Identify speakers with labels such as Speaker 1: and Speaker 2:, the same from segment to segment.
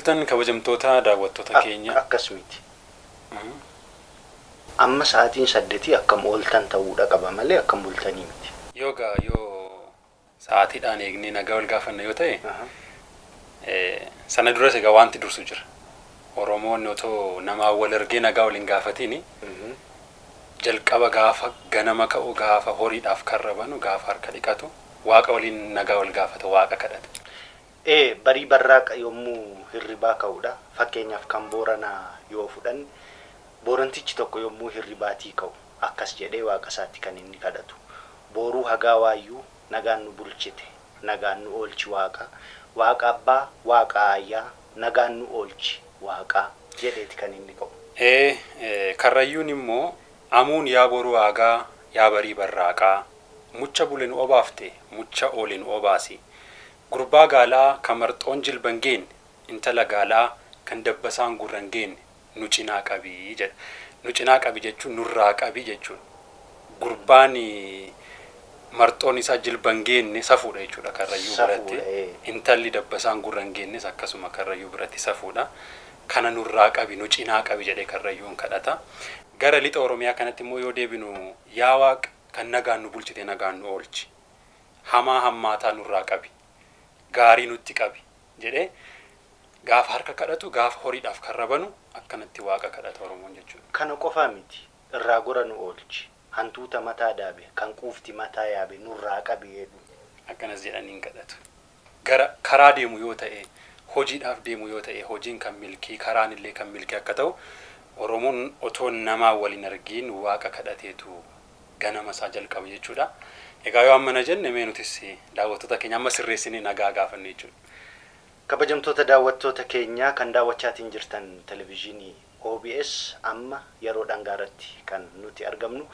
Speaker 1: Akkam ooltan kabajamtoota daawwattoota keenya.
Speaker 2: Akkas miti. Amma sa'aatiin 8 akkam ooltan ta'uudha qaba malee akkam bultanii miti.
Speaker 1: Yoogaa yoo sa'aatiidhaan eegnee nagaa wal gaafanna yoo ta'e, sana duras egaa wanti dursu jira. Oromoon otoo namaa wal argee nagaa wal hin gaafatiin jalqaba gaafa ganama ka'u, gaafa horiidhaaf karra banu, gaafa harka dhiqatu, waaqa waliin nagaa wal gaafata, waaqa kadhata.
Speaker 2: Ee, barii barraaqa yommuu hirribaa ka'uudha. Fakkeenyaaf kan Booranaa yoo fudhanne, Boorantichi tokko yommuu hirribaatii ka'u akkas jedhee waaqa isaatti kan inni kadhatu. Booruu hagaa waayyuu nagaan nu bulchite, nagaan nu oolchi waaqa, waaqa abbaa, waaqa aayyaa, nagaan nu oolchi waaqa jedheeti kan inni ka'u.
Speaker 1: Ee, Karrayyuun immoo amuun yaa boruu hagaa yaa barii barraaqaa, mucha bule nu obaafte, mucha oole nu obaasi. Gurbaa gaalaa kan marxoon jilban geenne, intala gaalaa kan dabbasaan gurran geenne nu cinaa qabii jedha. Nu cinaa qabi jechuun nurraa qabi jechuudha. Gurbaan marxoon isaa jilban geenne safuudha jechuudha Karrayyuu biratti. Intalli dabbasaan gurran geennes akkasuma Karrayyuu biratti safuudha. Kana nurraa qabi, nu cinaa qabi jedhee Karrayyuun kadhata. Gara lixa Oromiyaa kanatti immoo yoo deebinu, yaa Waaqa kan nagaan nu bulchite nagaan nu oolchi. Hamaa hammaataa nurraa qabi. Gaarii nutti qabi jedhee gaafa harka kadhatu, gaafa horiidhaaf karra banu akkanatti waaqa kadhata Oromoon jechuudha.
Speaker 2: Kana qofaa miti, irraa gora nu oolchi. Hantuuta mataa daabe kan quufti mataa yaabe nurraa qabi jedhu.
Speaker 1: Akkanas jedhaniin kadhatu. Gara karaa deemu yoo ta'e, hojiidhaaf deemu yoo ta'e, hojiin kan milkii, karaan illee kan milkii akka ta'u Oromoon otoo namaa waliin argiin waaqa kadhateetu ganama isaa jalqaba jechuudha. Egaa yoo amma na jenne, mee nutis daawwattoota keenya amma sirreessinee nagaa gaafanne jechuudha.
Speaker 2: Kabajamtoota daawwattoota keenyaa kan daawwachaatiin jirtan televizyiinii OBS, amma yeroo dhangaa irratti kan nuti argamnu,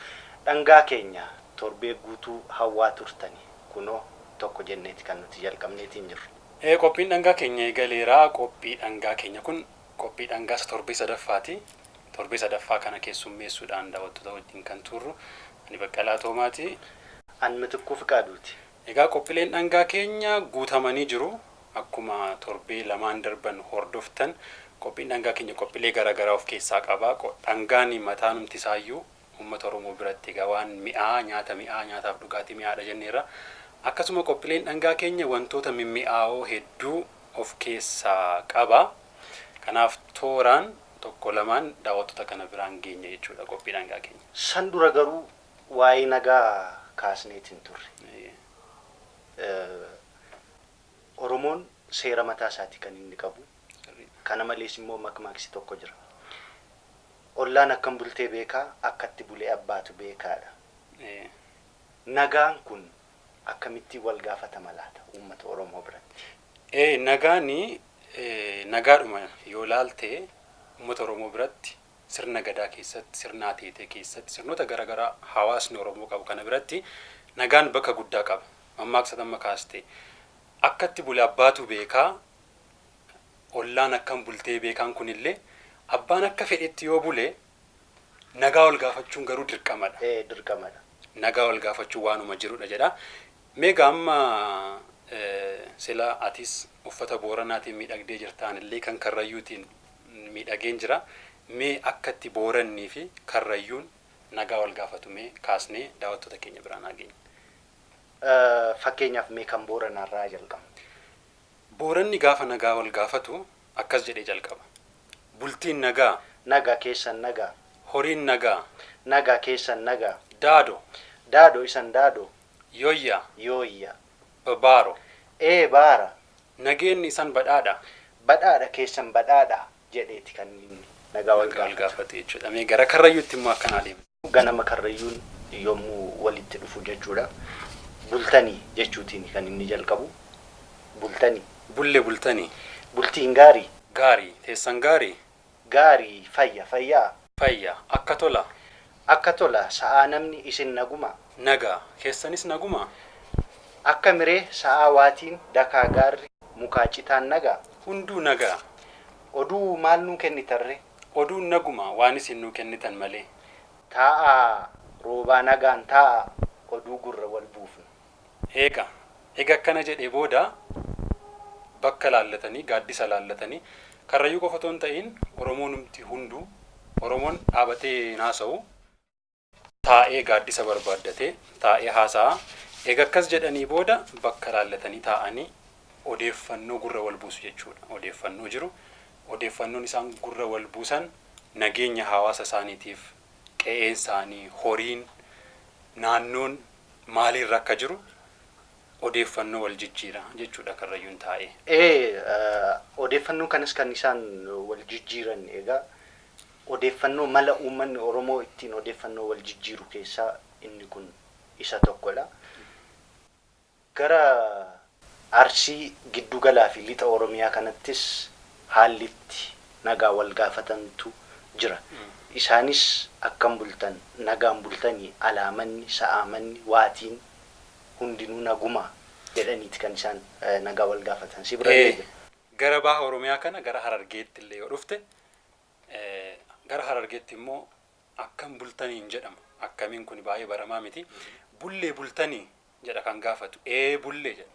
Speaker 2: dhangaa keenya torbee guutuu hawwaa turtani kunoo tokko jenneeti kan nuti jalqabneetiin jirru.
Speaker 1: Ee, qophiin dhangaa keenya eegaleera. Qophii dhangaa keenya kun qophii dhangaa isa torbee sadaffaati. Torbee sadaffaa kana keessummeessuudhaan daawwattoota wajjin kan turru ani Baqqalaa Toomaati.
Speaker 2: An Mitikkuu Fiqaaduuti.
Speaker 1: Egaa qophiileen dhangaa keenya guutamanii jiru. Akkuma torbee lamaan darban hordoftan, qophiin dhangaa keenya qophiilee garaagaraa of keessaa qaba. Dhangaan mataanumti isaayyuu uummata Oromoo biratti egaa waan mi'aa, nyaata mi'aa, nyaataaf dhugaatii mi'aadha jenneerra. Akkasuma qophiileen dhangaa keenya wantoota mimmi'aawoo hedduu of keessaa qaba. Kanaaf tooraan tokko lamaan daawwattoota kana biraan geenya jechuudha qophii dhangaa keenya.
Speaker 2: San dura garuu waa'ee nagaa kaasneetiin turre. Oromoon seera mataa isaati kan inni qabu. Kana malees immoo makmaaksi tokko jira. Ollaan akkam bultee beekaa, akkatti bulee abbaatu beekaadha. Nagaan kun akkamittiin wal gaafatama laata uummata Oromoo biratti?
Speaker 1: Ee, nagaani nagaadhuma yoo laalte, uummata Oromoo biratti sirna gadaa keessatti, sirna ateetee keessatti, sirnoota garaagaraa hawaasni Oromoo qabu kana biratti nagaan bakka guddaa qaba. Mammaaksa amma kaaste, akkatti bule abbaatu beekaa, ollaan akkam bultee beekaan kunillee abbaan akka fedhetti yoo bule nagaa wal gaafachuun garuu dirqamadha.
Speaker 2: Ee, dirqamadha.
Speaker 1: Nagaa wal gaafachuun waanuma jirudha jedha. Meegaa amma sila atis uffata Booranaatiin miidhagdee jirtaan illee kan Karrayyuutiin miidhageen jira. Mee akkatti Boorannii fi Karrayyuun nagaa wal gaafatu mee kaasnee daawwattoota keenya biraan haa geenyu.
Speaker 2: Fakkeenyaaf mee kan Booranaarraa jalqabna.
Speaker 1: Booranni gaafa nagaa wal gaafatu akkas jedhee jalqaba. Bultiin nagaa.
Speaker 2: Nagaa keessan nagaa.
Speaker 1: Horiin nagaa.
Speaker 2: Nagaa keessan nagaa.
Speaker 1: Daado.
Speaker 2: Daado isan daado.
Speaker 1: Yooyyaa.
Speaker 2: Yooyya.
Speaker 1: Babaaro.
Speaker 2: Ee, baara.
Speaker 1: Nageenni isan badhaadha.
Speaker 2: Badhaadha keessan badhaadha jedheeti kan inni nagaa wal
Speaker 1: Nagaa wal
Speaker 2: gaafatu.
Speaker 1: gaafatu jechuudha. Mee gara Karrayyuutti immoo akkanaa deema.
Speaker 2: Ganama Karrayyuun yommuu walitti dhufu jechuudha. Bultanii jechuutiin kan inni jalqabu. Bultanii.
Speaker 1: Bulle, bultanii.
Speaker 2: Bultiin gaarii.
Speaker 1: Gaarii, teessan gaarii.
Speaker 2: Gaarii, fayya, fayyaa.
Speaker 1: Fayya, akka tola.
Speaker 2: Akka tola, sa'aa namni isin naguma.
Speaker 1: Nagaa, keessanis naguma.
Speaker 2: Akka miree sa'aa waatiin dakaa gaarri mukaa citaan nagaa.
Speaker 1: Hunduu nagaa.
Speaker 2: Oduu maal nuu kennitarre?
Speaker 1: Oduun naguma, waan isin nuu kennitan malee.
Speaker 2: Taa'aa roobaa nagaan taa'aa, oduu gurra wal buufna.
Speaker 1: Eega akkana jedhee booda bakka laallatanii, gaaddisa laallatanii, Karrayyuu qofa otoo hin ta'in Oromoonumti hunduu Oromoon dhaabatee hin haasa'u, taa'ee gaaddisa barbaaddatee taa'ee haasa'a. Eega akkas jedhanii booda bakka laallatanii taa'anii odeeffannoo gurra wal buusu jechuudha. Odeeffannoo jiru, odeeffannoon isaan gurra wal buusan nageenya hawaasa isaaniitiif, qe'een isaanii, horiin, naannoon maaliirra akka jiru odeeffannoo wal jijjiira jechuudha Karrayyuun taa'ee.
Speaker 2: Ee, odeeffannoo kanas kan isaan wal jijjiiran egaa odeeffannoo mala uummanni Oromoo ittiin odeeffannoo wal jijjiiru keessaa inni kun isa tokkodha. Gara Arsii giddugalaa fi lixa Oromiyaa kanattis haalli itti nagaa wal gaafatantu jira. Isaanis akkam bultan, nagaan bultanii, alaamanni, sa'aamanni, waatiin hundinuu nagumaa jedhaniiti kan isaan nagaa wal gaafatan. Si bira illee jira.
Speaker 1: Gara baha Oromiyaa kana gara Harargeetti illee yoo dhufte, gara Harargeetti immoo akkam bultanii hin jedhamu. Akkamiin kun baay'ee baramaa miti. Bullee bultanii jedha kan gaafatu. Ee bullee jedha.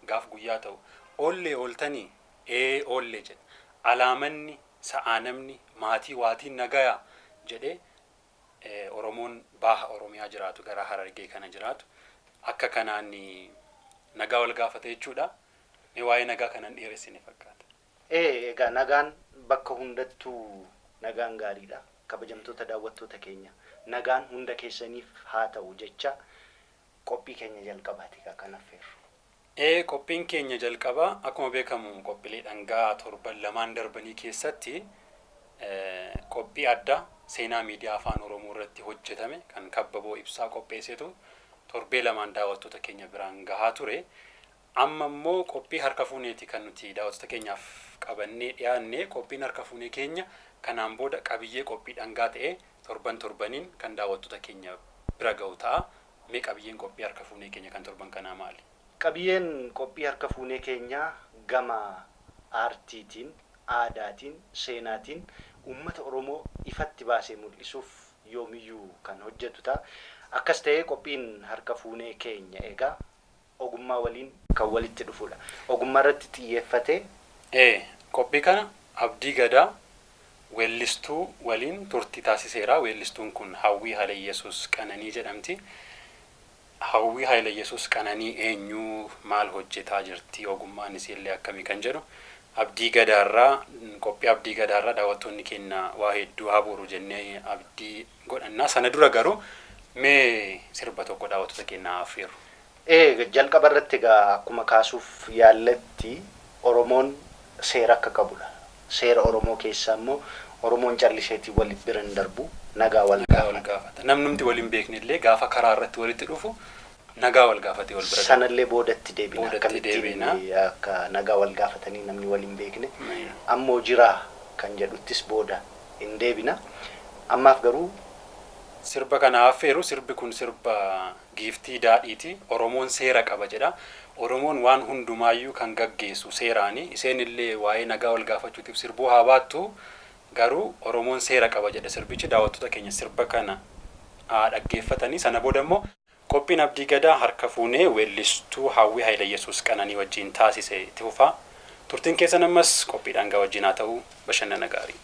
Speaker 1: Gaaf guyyaa ta'u. Oollee ooltanii? Ee oollee jedha. Alaamanni, sa'aanamni, maatii waatiin nagayaa jedhee Oromoon baha Oromiyaa jiraatu gara Harargee kana jiraatu akka kanaan nagaa wal gaafata jechuudha. Mee waa'ee nagaa kana hin dheeressine fakkaata.
Speaker 2: Ee, egaa nagaan bakka hundattuu nagaan gaariidha. Kabajamtoota daawwattoota keenya, nagaan hunda keessaniif haa ta'u jecha qophii keenya jalqabaati egaa kan affeerru.
Speaker 1: Ee, qophiin keenya jalqabaa akkuma beekamu qophiilee dhangaa torban lamaan darbanii keessatti qophii addaa Seenaa Miidiyaa Afaan Oromoo irratti hojjetame kan Kabbaboo Ibsaa qopheessetu torbee lamaan daawwattoota keenya biraan gahaa ture. Amma immoo qophii harka fuuneeti kan nuti daawwattoota keenyaaf qabannee dhiyaanne. Qophiin harka fuunee keenya kanaan booda qabiyyee qophii dhangaa ta'ee torban torbaniin kan daawwattoota keenya bira ga'u ta'a. Mee qabiyyeen qophii harka fuunee keenya kan torban kanaa maali?
Speaker 2: Qabiyyeen qophii harka fuunee keenyaa gama aartiitiin, aadaatiin, seenaatiin uummata Oromoo ifatti baasee mul'isuuf yoomiyyuu kan hojjetu ta'a. Akkas ta'ee qophiin harka fuunee keenya egaa ogummaa waliin kan walitti dhufudha. Ogummaa irratti xiyyeeffatee.
Speaker 1: Ee, qophii kana Abdii Gadaa weellistuu waliin turtii taasiseera. Weellistuun kun Hawwii Hayilayyasuus Qananii jedhamti. Hawwii Hayilayyasuus Qananii eenyu, maal hojjetaa jirti, ogummaan isiillee akkamii kan jedhu Abdii Gadaarraa, qophii Abdii Gadaarraa daawwattoonni keenya waa hedduu haa boru jennee abdii godhanna. Sana dura garuu mee sirba tokko daawwattoota keenya haa affeerru.
Speaker 2: Ee, jalqaba irratti egaa akkuma kaasuuf yaalletti Oromoon seera akka qabudha. Seera Oromoo keessaa immoo Oromoon calliseetii wal bira hin darbu, nagaa wal
Speaker 1: Nagaa wal
Speaker 2: gaafata.
Speaker 1: gaafata. Namnumti wal hin beekne illee gaafa karaa irratti walitti dhufu nagaa wal gaafatee wal bira darba.
Speaker 2: Sanallee boodatti deebina.
Speaker 1: Boodatti
Speaker 2: Akkamittiin
Speaker 1: deebina.
Speaker 2: akka nagaa wal gaafatanii namni wal hin beekne ammoo jiraa kan jedhuttis booda hin deebina. Ammaaf garuu
Speaker 1: Sirba kana haa affeeru. Sirbi kun sirba Giiftii Daadhiiti. Oromoon seera qaba jedha. Oromoon waan hundumaayyuu kan gaggeessu seeraani. Isheen illee waa'ee nagaa wal gaafachuutiif sirbuu haa baattu. Garuu Oromoon seera qaba jedha sirbichi. Daawwattoota keenya sirba kana haa dhaggeeffatanii. Sana booda immoo qophiin Abdii Gadaa harka fuunee weellistuu Hawwii Hayilayyasuus Qananii wajjin taasise itti fufa. Turtiin keessan ammas qophii dhangaa wajjin haa ta'u. Bashannana gaarii.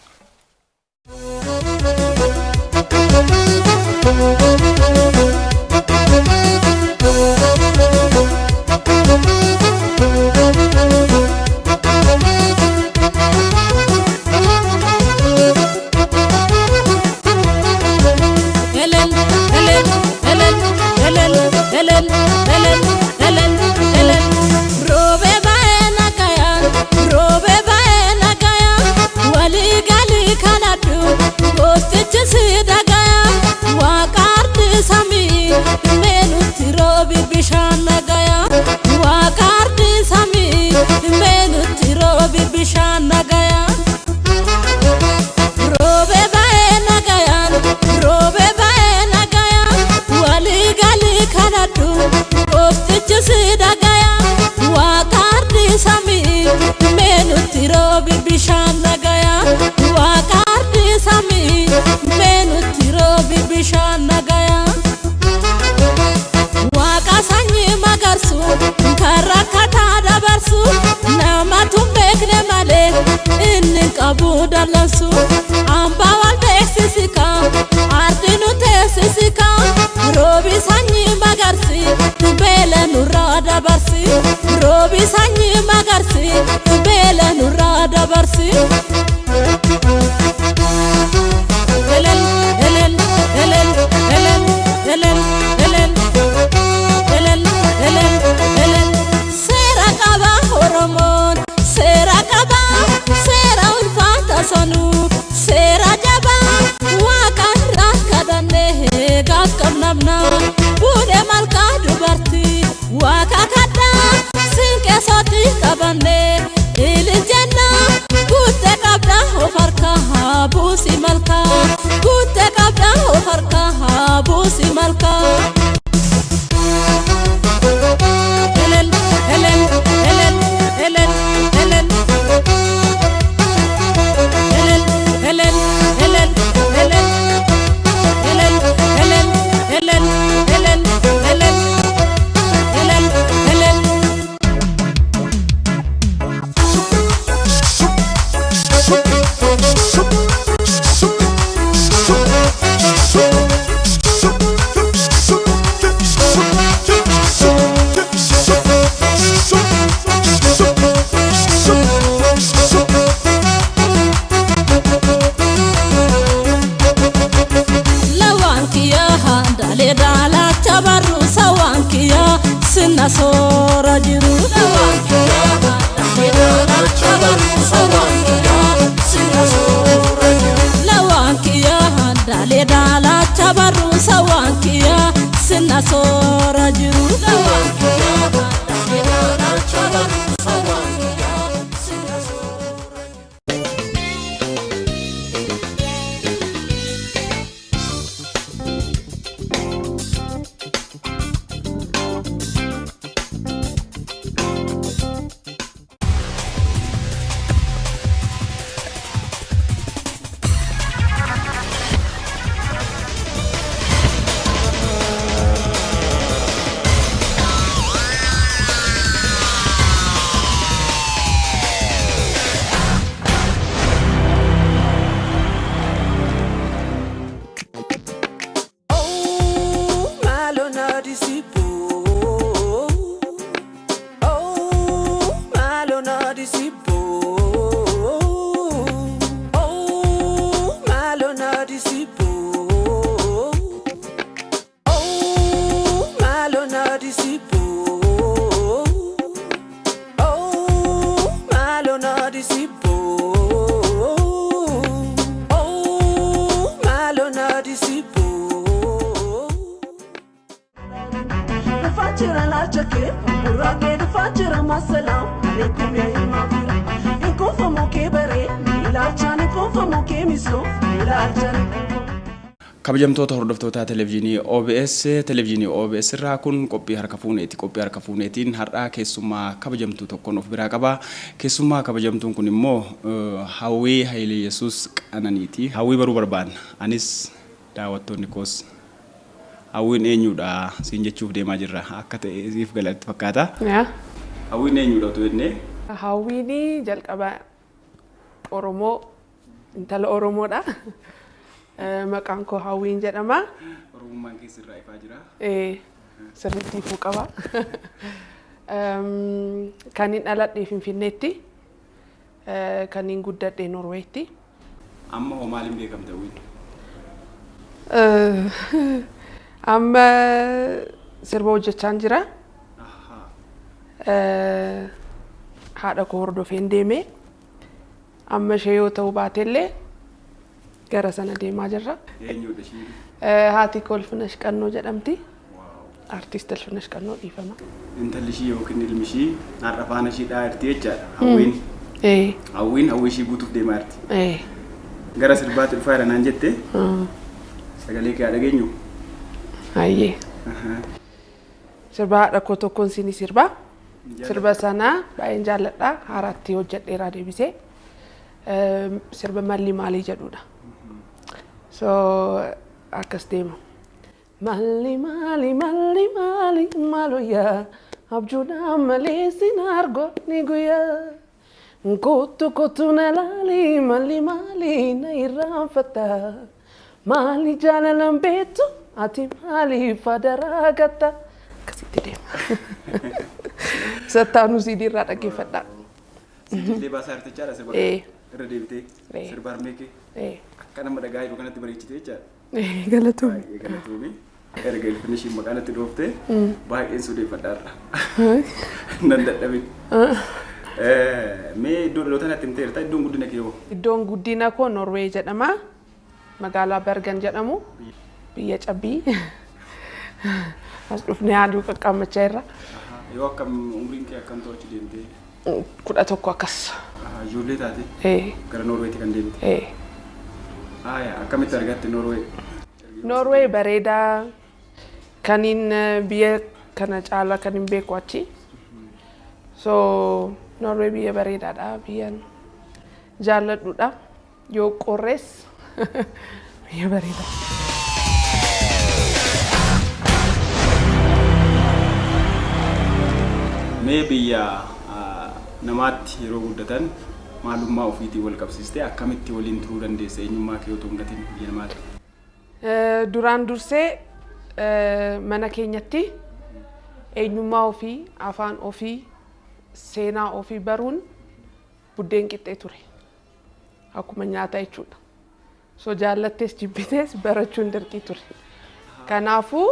Speaker 3: Elel, elel, elel, elel, elel, elel, elel, elel. Roobee baay'ee nagaya, roobee baay'ee nagaya. Walii galii kadhadhu, gooftichi si dhagaya. Waaqa ardi samii, mee nutti roobi bishaan nagaya. Waaqa ardi samii, mee nutti roobi bishaan nagaya. Roobee baay'ee nagayaan, roobee baay'ee nagayaan, walii galii kadhadhu, gooftichi si dhagaya. Waaqa ardi samii, mee nutti roobi bishaan nagaya. Waaqa ardi samii, mee nutti teessisu hambaa wal beeksisika ardi nu teessisika roobi sanyii magarsi beela nurraa dabarsi roobi sanyii magarsi beela nurraa dabarsi. Elel elel elel elel elel elel elel elel elel seera qaba Oromoon seera qaba seera ulfaata sanuu seera jabaa waaqa irraa kadhannee gaaf qabnamna buune malkaa dubartii waaqa kadhaa siinqee sootii qabannee ilil jenna guuttee qabda of harkaa buusi malkaa guuttee qabda of harkaa buusi malkaa. Elel elel elel elel elel elel elel elel elel elel elel elel elel elel elel elel. Lawankiyaa dalee daalacha barru sawankiyaa sinna soora jiru. Lawankiyaa dalee daalacha barru sawankiyaa sinna soora jiru. Lawankiyaa dalee daalacha barru sawankiyaa sinna soora jiru. Lawankiyaa dalee daalacha barru sawankiyaa sinna soora jiru.
Speaker 4: Oh, malona disipo. Oh, malona disipo. Oh, malona disipo. Oh, malona disipo. Oh, malona disipo. Oh, malona disipo. Dhufaa laacha kee fuulduraa kee dhufaa jira maasalaam aleekum yaa ilmaa fira. Hin kuufamu kee baree ilaalchaan hin kuufamu kee misoo ilaalchaan.
Speaker 5: Kabajamtoota hordoftoota televezyiinii OBS, televezyiinii OBS irraa kun qophii harka fuuneeti. Qophii harka fuuneetiin har'aa keessummaa kabajamtuu tokkoon of biraa qaba. Keessummaa kabajamtuun kun immoo Hawwii Hayilee Yesuus Qananiiti. Hawwii baruu barbaanna. Anis daawwattoonni koos Hawwiin eenyudha siin jechuuf deemaa jirra. Akka ta'e siif galatti fakkaata.
Speaker 6: Yaa.
Speaker 5: Hawwiin eenyudha otoo jennee?
Speaker 6: Hawwiin jalqaba Oromoo, intala Oromoodha. Maqaan koo Hawwiin jedhama.
Speaker 5: Oromummaan keessa irraa ifaa jira.
Speaker 6: Sirriitti ifuu qaba. Kan hin dhaladhe Finfinneetti. Kan hin guddadhe Norweetti.
Speaker 5: Amma hoo maaliin beekamte Hawwiin?
Speaker 6: Amma sirba hojjechaan jira. Haadha koo hordofeen deeme. Amma ishee yoo ta'u baatellee gara sana deemaa jirra.
Speaker 5: Eenyudha isheen?
Speaker 6: Haati koo Ilfinash Qannoo jedhamti. Artiist Ilfinash Qannoo dhiifama.
Speaker 5: Intalli ishii yookiin ilmi ishii har'a faana ishii dhahaa jirti jechaadha. Hawwiin. Hawwiin hawwii ishii guutuuf deemaa jirti. Gara sirbaatti dhufaa jira naan jette. Sagalee kee haa dhageenyu.
Speaker 6: Hayyee. Sirba haadha koo tokkoon siinii sirba. Sirba sana baay'een jaalladha. Haaraatti hojjedheeraa deebisee. Sirba malli maalii jedhudha. So akkas deema. Malli maali malli maali maaluyaa abjuudhaan malee sin argoonni guyyaa. Kottu kottu na laali maali maali na irraanfatta. Maali jaalalan beektu ati maaliif adaraa gatta. Akkasitti deema. Sattaanuu CD irraa dhaggeeffadhaa.
Speaker 5: Sijiillee baasaa jirti jechaadha sirba. Irra deebitee sirba harmee kee akka nama dhagaa jiru kanatti bareechite jechaadha.
Speaker 6: Galatoomii.
Speaker 5: Baay'ee galatoomii. Erga ilfinni maqaan itti dhooftee baay'een sodeeffadhaarra. Nan dadhabin. Mee iddoo dhaloota natti himteerta iddoon guddina kee hoo?
Speaker 6: Iddoon guddina koo Norwee jedhama. Magaalaa Bergen jedhamu. Biyya cabbii. As dhufnee aduu qaqqaammachaa jirra.
Speaker 5: Yoo akkam umriin kee akkam ta'u achi deemtee?
Speaker 6: 11 akkas.
Speaker 5: Ijoollee taate? Gara Norweetti kan deemte? Akkamitti argatte Norwee?
Speaker 6: Norwee bareedaa kaniin biyya kana caalaa kan hin beeku achi. So Norwee biyya bareedaadha. Biyyan jaalladhudha. Yoo qorrees biyya bareedaa.
Speaker 5: Mee biyya namaatti yeroo guddatan maalummaa ofiitiin wal qabsiistee akkamitti waliin turuu dandeesse eenyummaa kee otoo hin gatin biyya namaatti?
Speaker 6: Duraan dursee mana keenyatti eenyummaa ofii, afaan ofii, seenaa ofii baruun buddeen qixxee ture. Akkuma nyaata jechuudha. So jaallattees jibbitees barachuun dirqii ture. Kanaafuu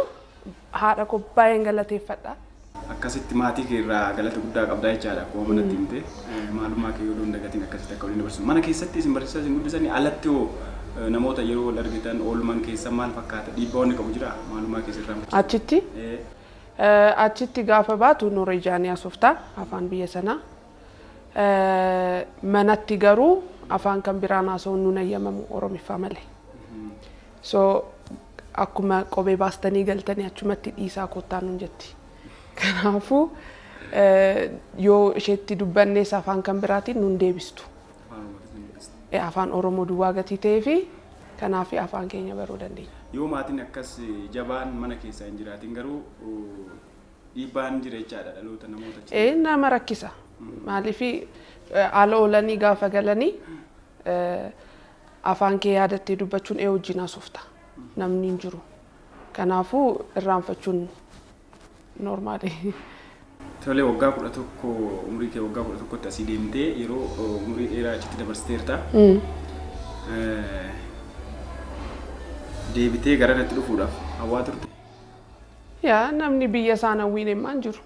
Speaker 6: haadha koo baay'een galateeffadha.
Speaker 5: Akkasitti maatii kee irraa galata guddaa qabdaa jechaadha. Akkuma manatti himte maalummaa kee yoo hin dagatin akkasitti akka waliin dabarsu. Mana keessatti isin barsiisaa isin guddisanii alatti hoo namoota yeroo wal argitan oolman keessa maal fakkaata? Dhiibbaa wanni qabu jiraa? Maalummaa keessa irraa?
Speaker 6: Achitti? Achitti gaafa baatu Norweejaanii haasofta afaan biyya sanaa. Manatti garuu afaan kan biraan haasa'uun nun eeyyamamu Oromiffaa malee. So akkuma kophee baastanii galtanii achumatti dhiisaa kottaa nun jetti. Kanaafuu yoo isheetti dubbannees afaan kan biraatiin nun deebistu. Afaan Oromoo duwwaa gatii ta'ee fi kanaaf afaan keenya baruu dandeenya.
Speaker 5: Yoo maatiin akkas jabaan mana keessa hin jiraatin garuu dhiibbaan jira jechaadha dhaloota namoota achi.
Speaker 6: Nama rakkisa. Maaliif ala oolanii gaafa galanii afaan kee yaadattee dubbachuun ee wajjin haasofta. Namni hin jiru. Kanaafuu irraanfachuun normaali.
Speaker 5: Tolee waggaa 11 umrii kee waggaa 11tti asii deemtee yeroo umurii dheeraa achitti dabarsiteerta. Deebitee gara natti dhufuudhaaf hawwaa turte?
Speaker 6: Yaa namni biyya isaa hawwiin himaan jiru.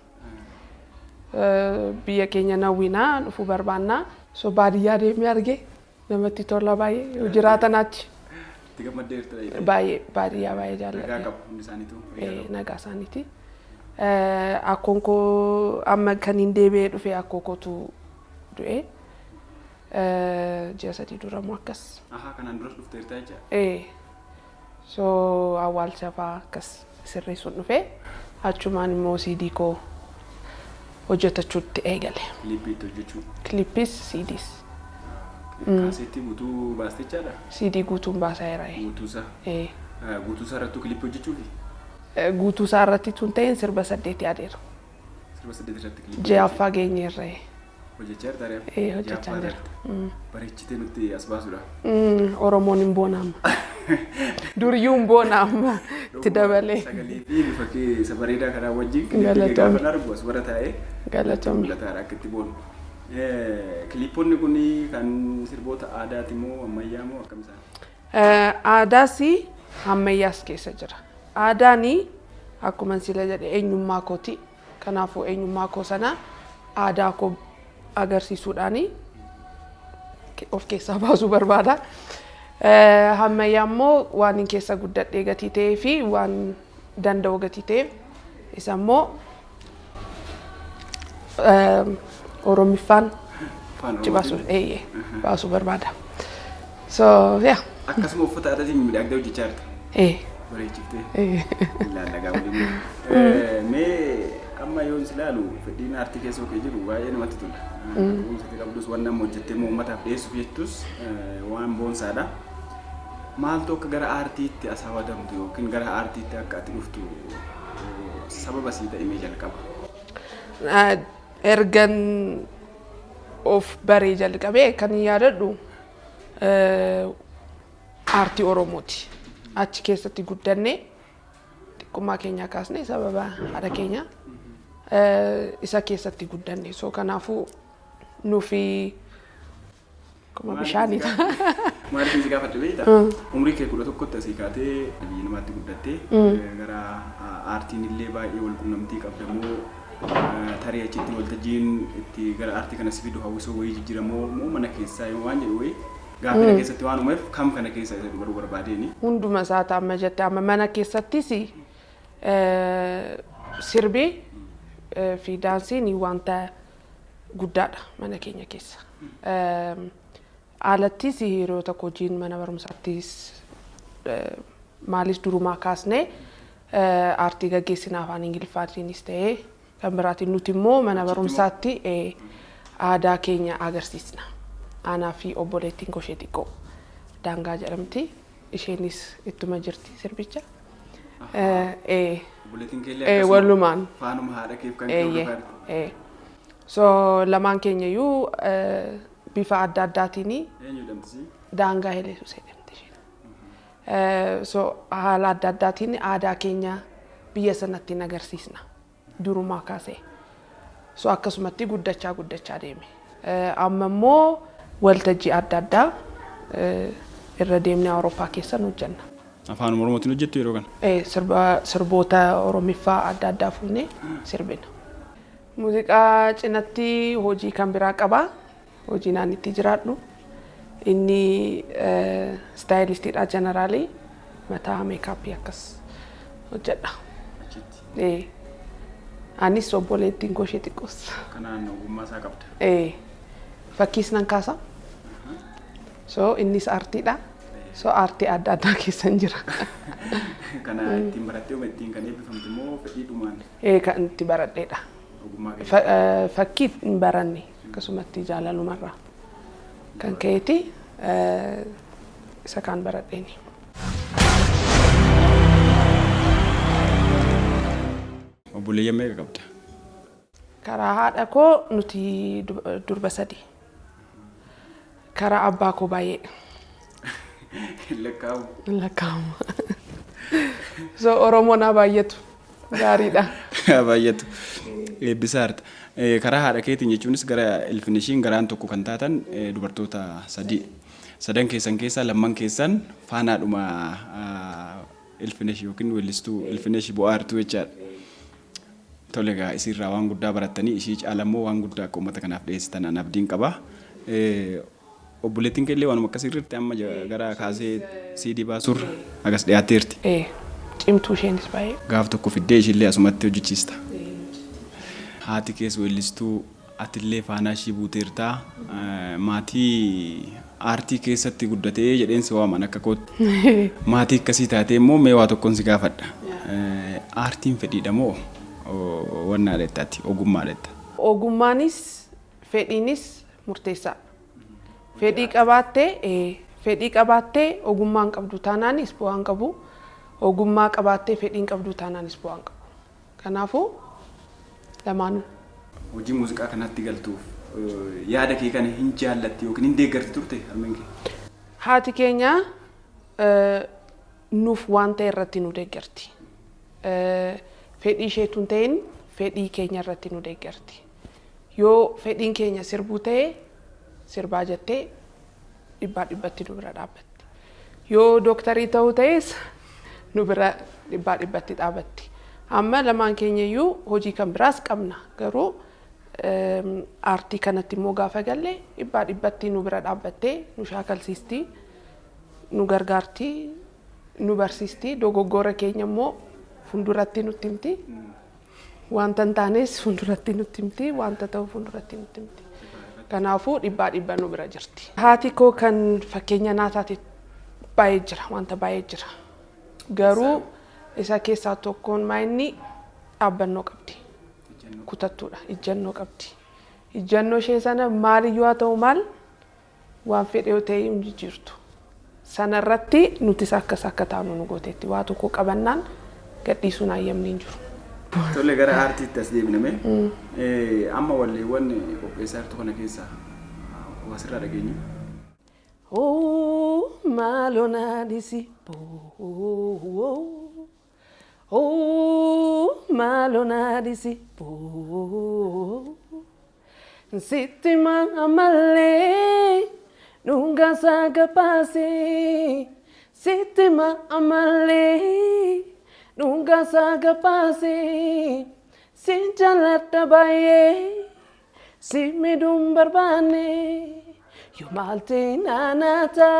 Speaker 6: Biyya keenya hawwiinaa dhufuu barbaannaa. So baadiyyaa deemee argee namatti tola baay'ee yoo jiraatan achi.
Speaker 5: Itti gammaddeerta.
Speaker 6: Baay'ee baadiyyaa baay'ee jaalladha.
Speaker 5: Nagaa qabu hundi isaaniitu.
Speaker 6: Nagaa isaaniiti. Akkoon koo amma kan hin deebi'ee dhufe akkoo kootu du'e. Ji'a 3 dura immoo akkas.
Speaker 5: Kanaan duras dhufteerta jecha?
Speaker 6: So awwaalcha fa'aa akkas sirreessuun dhufe achumaan immoo CD koo hojjetachuutti eegale.
Speaker 5: Kilippii itti hojjechuu?
Speaker 6: Kilippis CDs.
Speaker 5: Kaaseettii guutuu baaste jechaadha?
Speaker 6: CD guutuun baasaa jira.
Speaker 5: Guutuusaa? Guutuusaa irrattuu kilippii hojjechuufi?
Speaker 6: Guutuusaa irratti tun ta'een sirba 8 yaadeera.
Speaker 5: Sirba 8 irratti kilippii?
Speaker 6: Ji'affaa geenyeerra.
Speaker 5: Hojjechaa jirta reef?
Speaker 6: Hojjechaa jira.
Speaker 5: Bareechitee nutti as baasuudha.
Speaker 6: Oromoon hin boona amma. Duriyyuu hin boona amma itti dabalee.
Speaker 5: Sagalee fi bifa kee isa bareedaa kanaa wajjin kilippii gaafa argu as bara taa'ee.
Speaker 6: Galatoomii.
Speaker 5: Mul'ataadha akka itti boonu. Kiliippoonni kun kan sirboota aadaati moo ammayyaa moo akkam isaan?
Speaker 6: Aadaas ammayyaas keessa jira. Aadaan akkuma sila jedhe eenyummaa kooti. Kanaafuu eenyummaa koo sana aadaa koo agarsiisuudhaan of keessaa baasuu barbaada. Ammayyaa immoo waan hin keessa guddadhee gatii ta'ee fi waan danda'u gatii ta'eef isa immoo Oromiffaan baasuu barbaada. So yeah.
Speaker 5: Akkasuma uffata aadaatiin miidhagdee hojjechaa jirta. Bareechiftee. Ilaalla waliin. Mee amma yoo si ilaalu fedhiin aartii keessa kee jiru baay'ee namatti tola. Kunuunsa qabdus waan nama hojjettee uummataaf dhiyeessuuf jettus waan boonsaadha. Maaltu akka gara aartiitti as hawatamtu yookiin gara aartiitti akka ati dhuftu sababa sii ta'e mee jalqaba?
Speaker 6: Ergan of baree jalqabee kan yaadadhu aartii Oromooti. Achi keessatti guddanne xiqqummaa keenya kaasne sababa haadha keenya isa keessatti guddanne. So kanaafuu nufi akkuma bishaanidha.
Speaker 5: Maaliif si gaafadhe beektaa? Umrii kee 11tti asii kaatee biyya namaatti guddattee gara aartiin illee baay'ee wal quunnamtii qabdamoo tarii achitti waltajjiin itti gara aartii kana si fidu hawwisoo wayii jijjiiramoo moo mana keessaa yoo waan jedhu wayii gaaffii keessatti waan uumeef kam kana keessa isa baruu barbaadeeni.
Speaker 6: Hunduma isaa amma jette amma mana keessattis sirbi fi daansiin wanta guddaadha mana keenya keessa. Alattis hiriyoota koo wajjin mana barumsaattis maalis durumaa kaasnee aartii gaggeessina afaan Ingiliffaatiinis ta'ee kan biraatiin nuti immoo mana barumsaatti aadaa keenya agarsiisna. Anaa fi obboleettiin koo ishee xiqqoo Daangaa jedhamti. Isheenis ittuma jirti sirbicha.
Speaker 5: Obboleettiin kee illee
Speaker 6: Walumaan.
Speaker 5: Faanuma haadha keef kan kee.
Speaker 6: So lamaan keenya iyyuu bifa adda addaatiin
Speaker 5: Eenyu jedhamti?
Speaker 6: Daangaa Heleesus jedhamti isheen. So haala adda addaatiin aadaa keenya biyya sanatti agarsiisna. Durumaa kaasee. So akkasumatti guddachaa guddachaa deeme. Amma immoo waltajjii adda addaa irra deemnee Awurooppaa keessa hojjenna.
Speaker 5: Afaan Oromootiin hojjettu yeroo kana?
Speaker 6: Sirboota Oromiffaa adda addaa fuunee sirbina. Muuziqaa cinatti hojii kan biraa qaba. Hojii naan itti jiraadhu. Inni istaayilistiidha jeneraalii mataa meekaappii akkas hojjedha. Anis obboleettiin koo ishee xiqqoos.
Speaker 5: Kanaan ogummaa isaa qabda.
Speaker 6: Fakkiis nan kaasa. So innis aartiidha. So aartii adda addaa keessan jira.
Speaker 5: Kana ittiin barattee ittiin kan eebbifamte moo fedhiidhumaan?
Speaker 6: Kan itti baradheedha. Fakkii hin baranne akkasumatti jaalalumarraa kan ka'eeti isa kaan baradheeni.
Speaker 5: Obboleeyyan meeqa qabda?
Speaker 6: Karaa haadha koo nuti durba 3. Karaa abbaa koo baay'ee.
Speaker 5: Lakkaa'amu.
Speaker 6: Lakkaa'amu. So Oromoon haa baay'atu. Gaariidha.
Speaker 5: Haa baay'atu. Eebbisaa harta. Karaa haadha keetiin jechuunis gara Ilfinishiin garaan tokko kan taatan dubartoota 3. Sadan keessan keessaa lamman keessan faanaadhuma Ilfinish yookiin weellistuu Ilfinish bu'aartuu jechaadha. Tole egaa isiirraa waan guddaa barattanii ishii caalammoo waan guddaa akka uummata kanaaf dhiyeessitan an abdiin qaba. Obboleettiin kee illee waanuma akkasii irratti amma gara kaasee CD baasuurra akkas dhiyaatteerti.
Speaker 6: Cimtuu isheenis baay'ee.
Speaker 5: Gaaf tokko fiddee ishiillee asumatti hojjechiista. Haati kees weellistuu atillee faanaa ishii buuteertaa maatii aartii keessatti guddatee jedheen si waaman akka kootti. Maatii akkasii taatee immoo mee waa tokkoon si gaafadha. Aartiin fedhiidha moo wannaa dheettaati ogummaa dheetta?
Speaker 6: Ogummaanis fedhiinis murteessaa. Fedhii qabaattee ogummaan qabdu taanaanis bu'aan qabu. Ogummaa qabaattee fedhiin qabdu taanaanis bu'aan qabu. Kanaafuu lamaanuu.
Speaker 5: Hojii muuziqaa kanatti galtuuf yaada kee kana hin jaallatti yookiin hin deeggarti turte harmeen kee?
Speaker 6: Haati keenya nuuf waan ta'e irratti nu deeggarti. Fedhii isheetu hin ta'in fedhii keenya irratti nu deeggarti. Yoo fedhiin keenya sirbuu ta'e sirbaa jettee 100% nu bira dhaabbatti. Yoo dooktarii ta'uu ta'es nu bira 100% dhaabbatti. Amma lamaan keenya iyyuu hojii kan biraas qabna. Garuu aartii kanatti immoo gaafa galle 100% nu bira dhaabbattee nu shaakalsiisti, nu gargaarti, nu barsiisti. Dogoggora keenya immoo fuulduratti nutti himti. Wanta hin taanes fuulduratti nutti himti. Wanta ta'u fuulduratti nutti himti. Kanaafuu 100% nu bira jirti. Haati koo kan fakkeenya naa taate baay'ee jira, wanta baay'ee jira. Garuu isa keessaa tokkoon maayinni dhaabbannoo qabdi. Kutattuudha, ijjannoo qabdi. Ijjannoo ishee sana maaliyyuu haa ta'u maal waan fedhe yoo ta'e hin jijjiirtu. Sanarratti nutis akkas akka taanu nu gooteetti waa tokko qabannaan gadhiisuun hayyamni hin jiru.
Speaker 5: Tole gara aartiitti as deebiname. Amma walleewwan qopheessaa jirtu kana keessaa Waa sirraa dhageenyu.
Speaker 6: Oh, malona disipo. Oh, malona disipo. Sitti amale, nunca saca pase. Sitti amale, nunca saca pase. Sin jalata baye, si me dumbarbane. Yo malte nanata,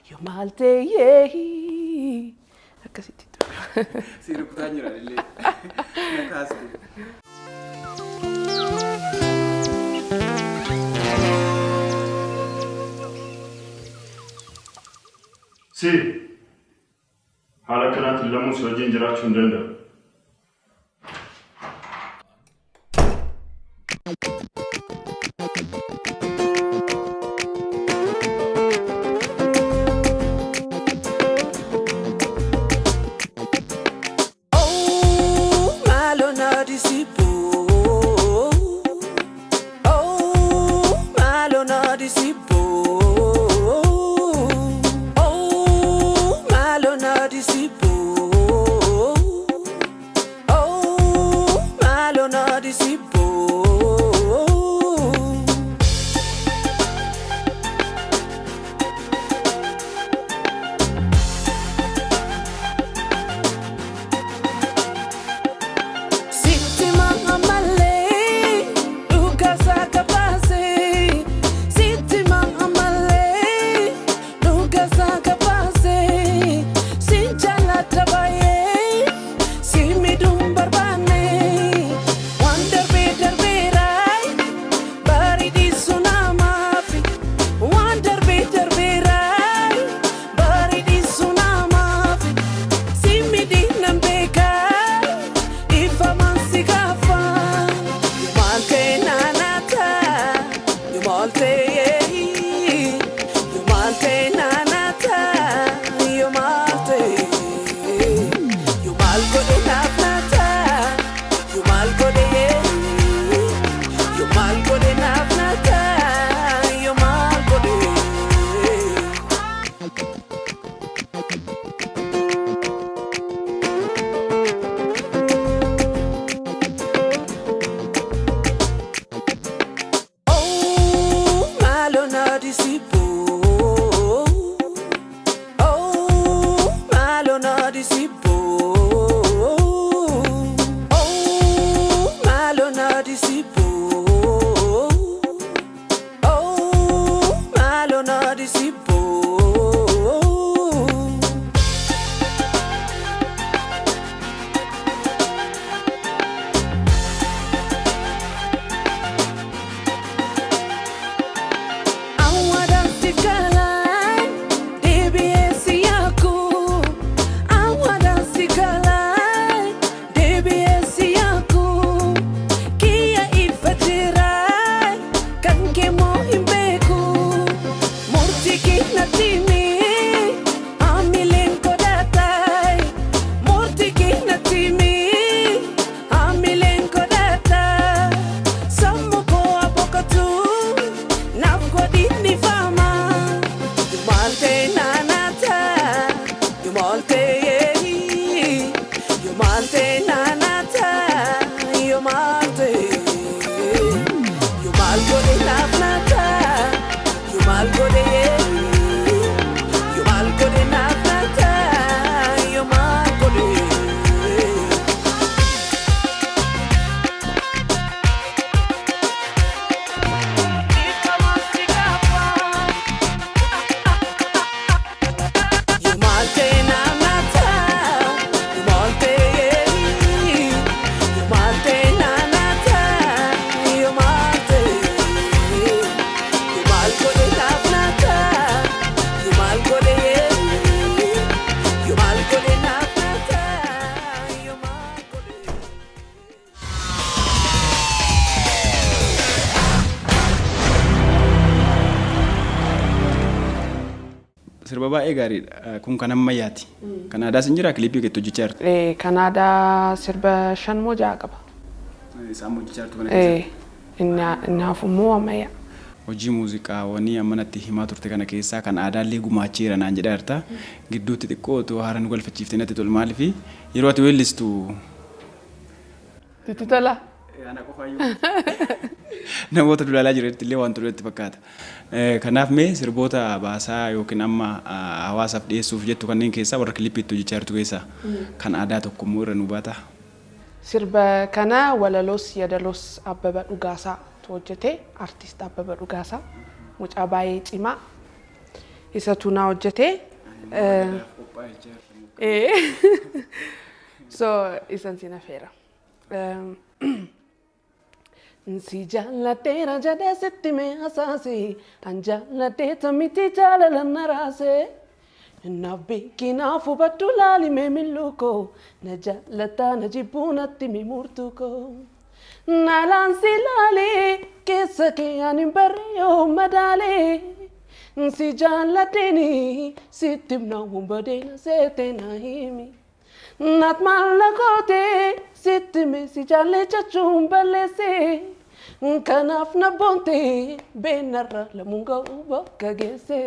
Speaker 6: yo malte yehi. Akkasitti ture.
Speaker 5: Si rukutaa jira illee. Na kaaste.
Speaker 7: Si haala kanaatiin lamuun si wajjin jiraachuu hin danda'u.
Speaker 4: Oh, malona disipo. Oh, malona disipo. Oh, malona disipo. Oh, malona disipo. Sitti malle, duka saka pase. Sitti malle, duka saka pase. Sinchala tabaye, simi dumbarbane. Wonder better berai, bari di sunamafi. Wonder better berai, bari di sunamafi. Simi di nambeka. Ifa mansigafa, yo malte nanata, yo malte yehi, yo malte nanata, yo malte, yo malgo de nafnata, yo malgo de yehi, yo malgo de nafnata, yo malgo de. Oh, malona disipo. Oh, malona disipo. Oh, malona disipo. Oh, malona disipo. Awadan sikalai, DBS yaku. Awadan sikalai, DBS yaku. Kia ifajirai, kanke mohimbeku. Murti kinatimi, amilen kodatai. Murti kinatimi, amilen kodatai. Sammu ko abokatu. Naf godini fama, yo malte nanata, yo malte yehi, yo malte nanata, yo malte, yo malgo de nafnata, yo malgo de yehi, yo malgo de nafnata, yo malgo de. Yo malte nanata, yo malte yehi, yo malte nanata, yo malte, yo malgo de nafnata, yo malgo de yehi, yo malgo de nafnata, yo malgo de.
Speaker 5: Sirba baay'ee gaariidha. Kun kan ammayyaati. Kan aadaas hin jiraa kilipii keetti hojjechaa jirtu.
Speaker 6: Kan aadaa sirba 5 moo 6 qaba.
Speaker 5: Isaan hojjechaa jirtu kana keessatti.
Speaker 6: Inni hafu immoo ammayyaa.
Speaker 5: Hojii muuziqaawwanii amma natti himaa turte kana keessaa kan aadaallee gumaacheera naan jedhaa jirta. Gidduutti xiqqoo otoo haara nu galfachiiftee natti tolu maaliifi yeroo ati weellistu.
Speaker 6: Sitti tola?
Speaker 5: Namoota dulaalaa jiranitti illee waan tolu natti fakkaata. Kanaaf mee sirboota baasaa yookiin amma hawaasaaf dhiyeessuuf jettu kanneen keessaa warra kilippii itti hojjechaa jirtu keessaa kan aadaa tokko immoo irra nu baata.
Speaker 6: Sirba kana walaloos yadaloos Abbaba Dhugaasaa hojjete, artist Abbaba Dhugaasaa mucaa baay'ee cimaa isatu naa hojjete. So isan sin afeera. Si jaalladheera jedhee sitti mee hasaase, an jaalladheeta miti jaalala na raase. Naaf beeki naaf hubadhu laali mee milluu koo, na jaallataa na jibbuu natti mi murtuu koo. Naalaan si laalee keessa kee ani hin barre yoo madaalee. Si jaalladheeni sitti himna humbadeena seete na himi. Naat maal gootee sitti hime si jaallee jechuun balleesse. Kanaaf na boontee beenarra lamuun ga'uu bakka geesse.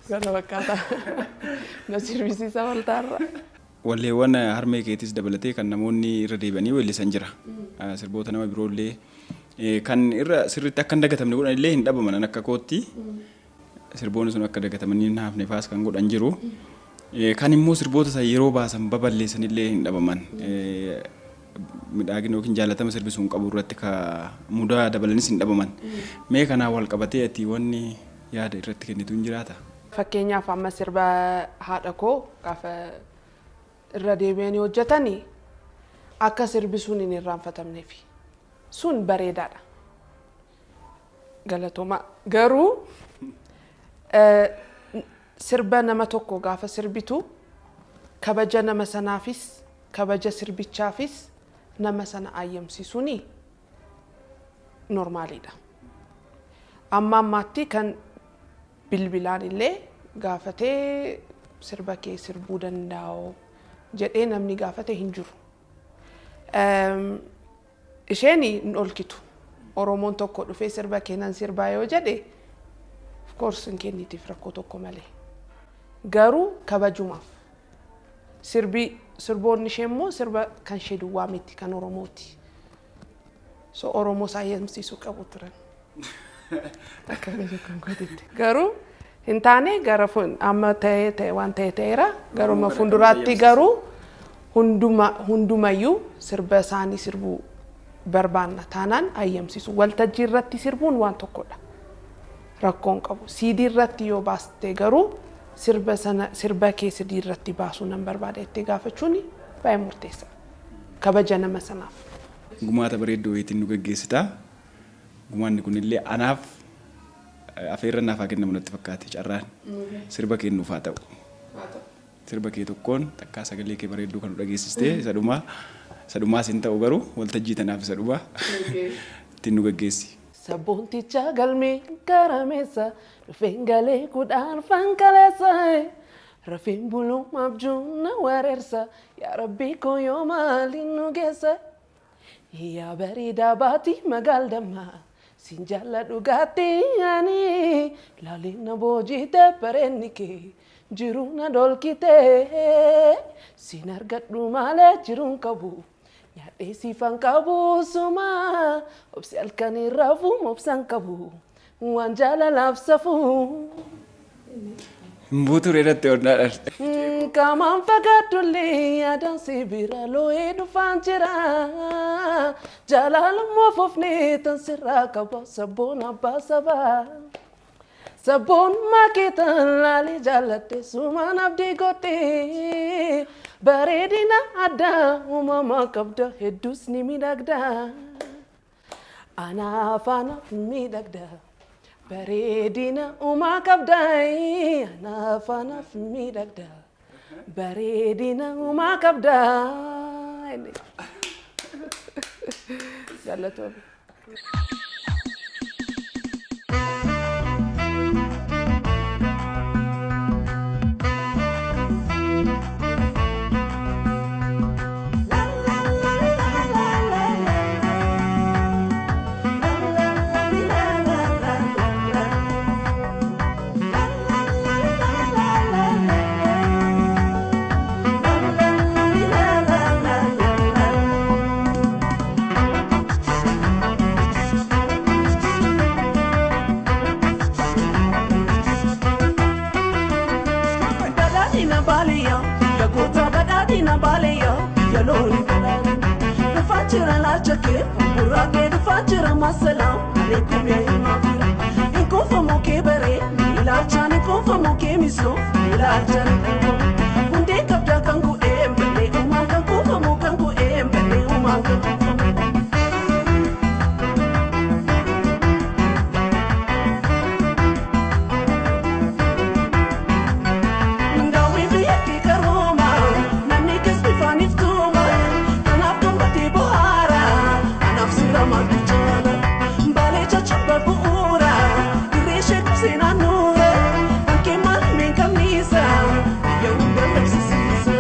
Speaker 6: Kana fakkaata. Na sirbisiisa waltaarra.
Speaker 5: Walleewwan harmee keetis dabalatee kan namoonni irra deebi'anii weellisan jira. Sirboota nama biroollee kan irra sirriitti akka hin dagatamne godhan illee hin dhabaman akka kootti. Sirboonni sun akka dagatamanii hin hafne faas kan godhan jiru. Kan immoo sirboota sana yeroo baasan baballeessan illee hin dhabaman. Miidhagina yookiin jaalatama sirbisuun qabu irratti ka mudaa dabalanis hin dhabaman. Mee kanaan wal qabatee ati wanni yaada irratti kennitu hin jiraata?
Speaker 6: Fakkeenyaaf amma sirba haadha koo gaafa irra deebi'anii hojjetanii akka sirbi sun hin irraanfatamneefi. Sun bareedaadha. Galatooma. Garuu sirba nama tokko gaafa sirbitu kabaja nama sanaafis kabaja sirbichaafis nama sana ayyamsiisuuni normaaliidha. Amma ammaatti kan bilbilaan illee gaafatee sirba kee sirbuu danda'u jedhee namni gaafate hin jiru. Isheen hin olkitu. Oromoon tokko dhufee sirba kee nan sirbaa yoo jedhe of course hin kennitiif rakkoo tokko malee. Garuu kabajumaaf. Sirboonni ishee immoo sirba kan ishee duwwaa miti kan Oromooti. So Oromoo ayyamsiisuu qabu turan. Akka kan gootetti. Garuu hin taane gara amma ta'ee ta'e waan ta'e ta'eera. Garuma fuulduraatti garuu hundumayyuu sirba isaanii sirbuu barbaanna taanaan ayyamsiisu. Waltajjii irratti sirbuun waan tokkodha. Rakkoon qabu. CD irratti yoo baaste garuu sirba sana sirba kee CD irratti baasuu nan barbaada jettee gaafachuun baay'ee murteessa. Kabaja nama sanaaf.
Speaker 5: Gumaata bareedduu wayiitiin nu gaggeessita. Gumaanni kunillee anaaf afeerrannaaf haa kennamu natti fakkaate carraan. Sirba kee nuuf haa ta'u. Sirba kee tokkoon takkaa sagalee kee bareedduu kan nu dhageessistee isa dhumaa isa dhumaas hin ta'u garuu waltajjii tanaaf isa dhumaa ittiin nu gaggeessi.
Speaker 4: Sabboonticha galmee karameessa dhufeen galee kudhaan fankaleessa rafeen bulumaaf juuna wareersa yaa rabbii koo yoo maaliin nu geessa yaa bareedaa baati magaal dammaa siin jaalladhu gaatii ani laalina boojite bareenni kee jiruu na dolkite siin argadhu malee jiruun qabu. Nyaadhee siifan qabu suma obsi halkanii rafuu obsaan qabu waan jaalalaaf safuu.
Speaker 5: Hin buutu reedatti ordhaa.
Speaker 4: Qaamaan fagaadhullee yaadaan si bira loo'ee dhufaan jira. Jaalalummaa fofnee tan sirraa qaba sabboon abbaa sabaa. Sabboon makeetan laalee jaalladhe sumaan abdii godhee. Bareedina addaa uumamaa qabda hedduus ni miidhagda. Anaaf anaaf miidhagda. Bareedina uumaa qabda anaaf anaaf miidhagda. Bareedina uumaa qabda. Jaallatoomi.
Speaker 8: baaliyaa biyya goota badhaadhina baaliyaa biyya loonii badhaadhina. Dhufaa jira laacha kee gurraa kee dhufaa jira masalaam aleekum yaa ilmaa fira. Inkuufamu kee baree ilaalchaan inkuufamu kee misoof ilaalchaan inkuufamu. Hundee qabdaa kan gu'ee malee uumaan kan kuufamu kan gu'ee malee uumaan kan kuufamu. Ndaawwi biyya kee karooma namni kees bifaan iftuuma kanaaf gammadee bohaara anaaf sirra maaltu jaala baalee jajjaba bu'uura dirree ishee kubsee naannoora bakkee maal himeen qabniisa biyya hunda labsisiisa.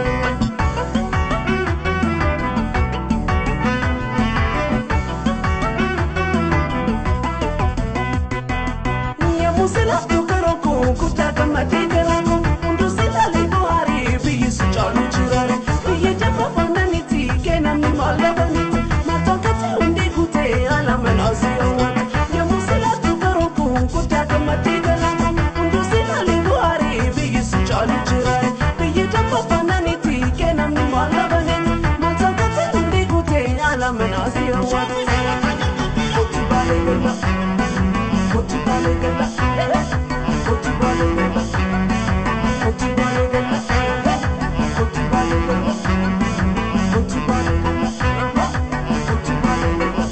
Speaker 8: Yemmuu silaaftuu karoo koo guddaa gammadee garaa koo hunduu silaalee bohaaree biyyi si caalu jiraare biyya jabaa faananitti kennamni maallaqanitti maaltaan hundee guutee ala manaa si hawwata. Yemmuu silaaftuu karoo koo guddaa gammadee garaa koo hunduu silaalee bohaaree biyyi si caalu jiraare biyya jabaa faananitti kennamni maallaqanitti maaltaan hundee guutee ala manaa si hawwata. Kotu baalee gala. Kotu baalee gala. Kotu baalee gala. Kotu baalee gala. Kotu baalee gala. Kotu baalee gala. Kotu baalee gala.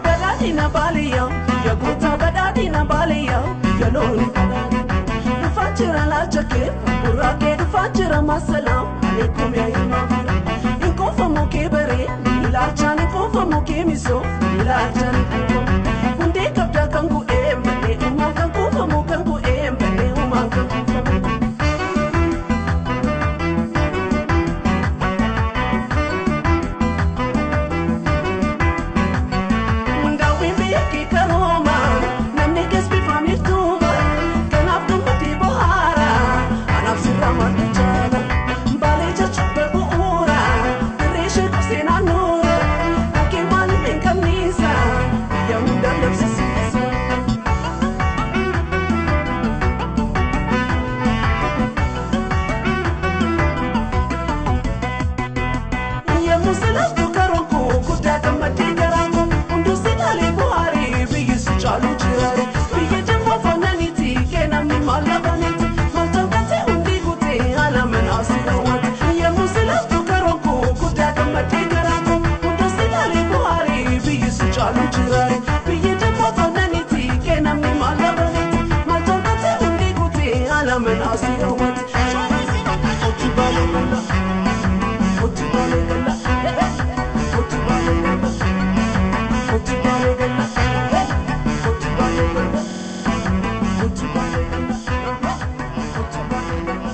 Speaker 8: Badhaadhina baaliyaa biyya goota badhaadhina baaliyaa biyya loonii badhaadhina. Dhufaa jira laacha kee gurraa kee dhufaa jira masalaam aleekum yaa ilmaa fira. Inkuufamu kee baree ilaalchaan inkuufamu kee misoof ilaalchaan inkuufamu. Hundee qabdaa kan gu'ee malee uumaan kan kuufamu kan gu'ee malee uumaan kan kuufamu. Ndaawwi biyya kee karooma namni kees bifaan iftuuma kanaaf gammadee bohaara anaaf sirra maaltu jaala baalee jajjaba bu'uura dirree ishee kubsee naannoora bakkee maal hin qabniisa biyya hunda labsisiisa. Yemmuu silaaftuu karoon koo guddaa gammadee garaa koo hunduu silaalee bohaaree biyyi si caalu jiraare biyya jabaa faananitti kennamni maallaqanitti maaltaan katee hundi guutee ala manaa si hawwata. Yemmuu silaaftuu karoon koo guddaa gammadee garaa koo hunduu silaalee bohaaree biyyi si caalu jiraare biyya jabaa faananitti kennamni maallaqanitti maaltaan katee hundi guutee ala manaa si hawwata. Kotu baalee gala. Kotu baalee gala. Kotu baalee gala. Kotu baalee gala. Kotu baalee gala. Kotu baalee gala. Kotu baalee gala.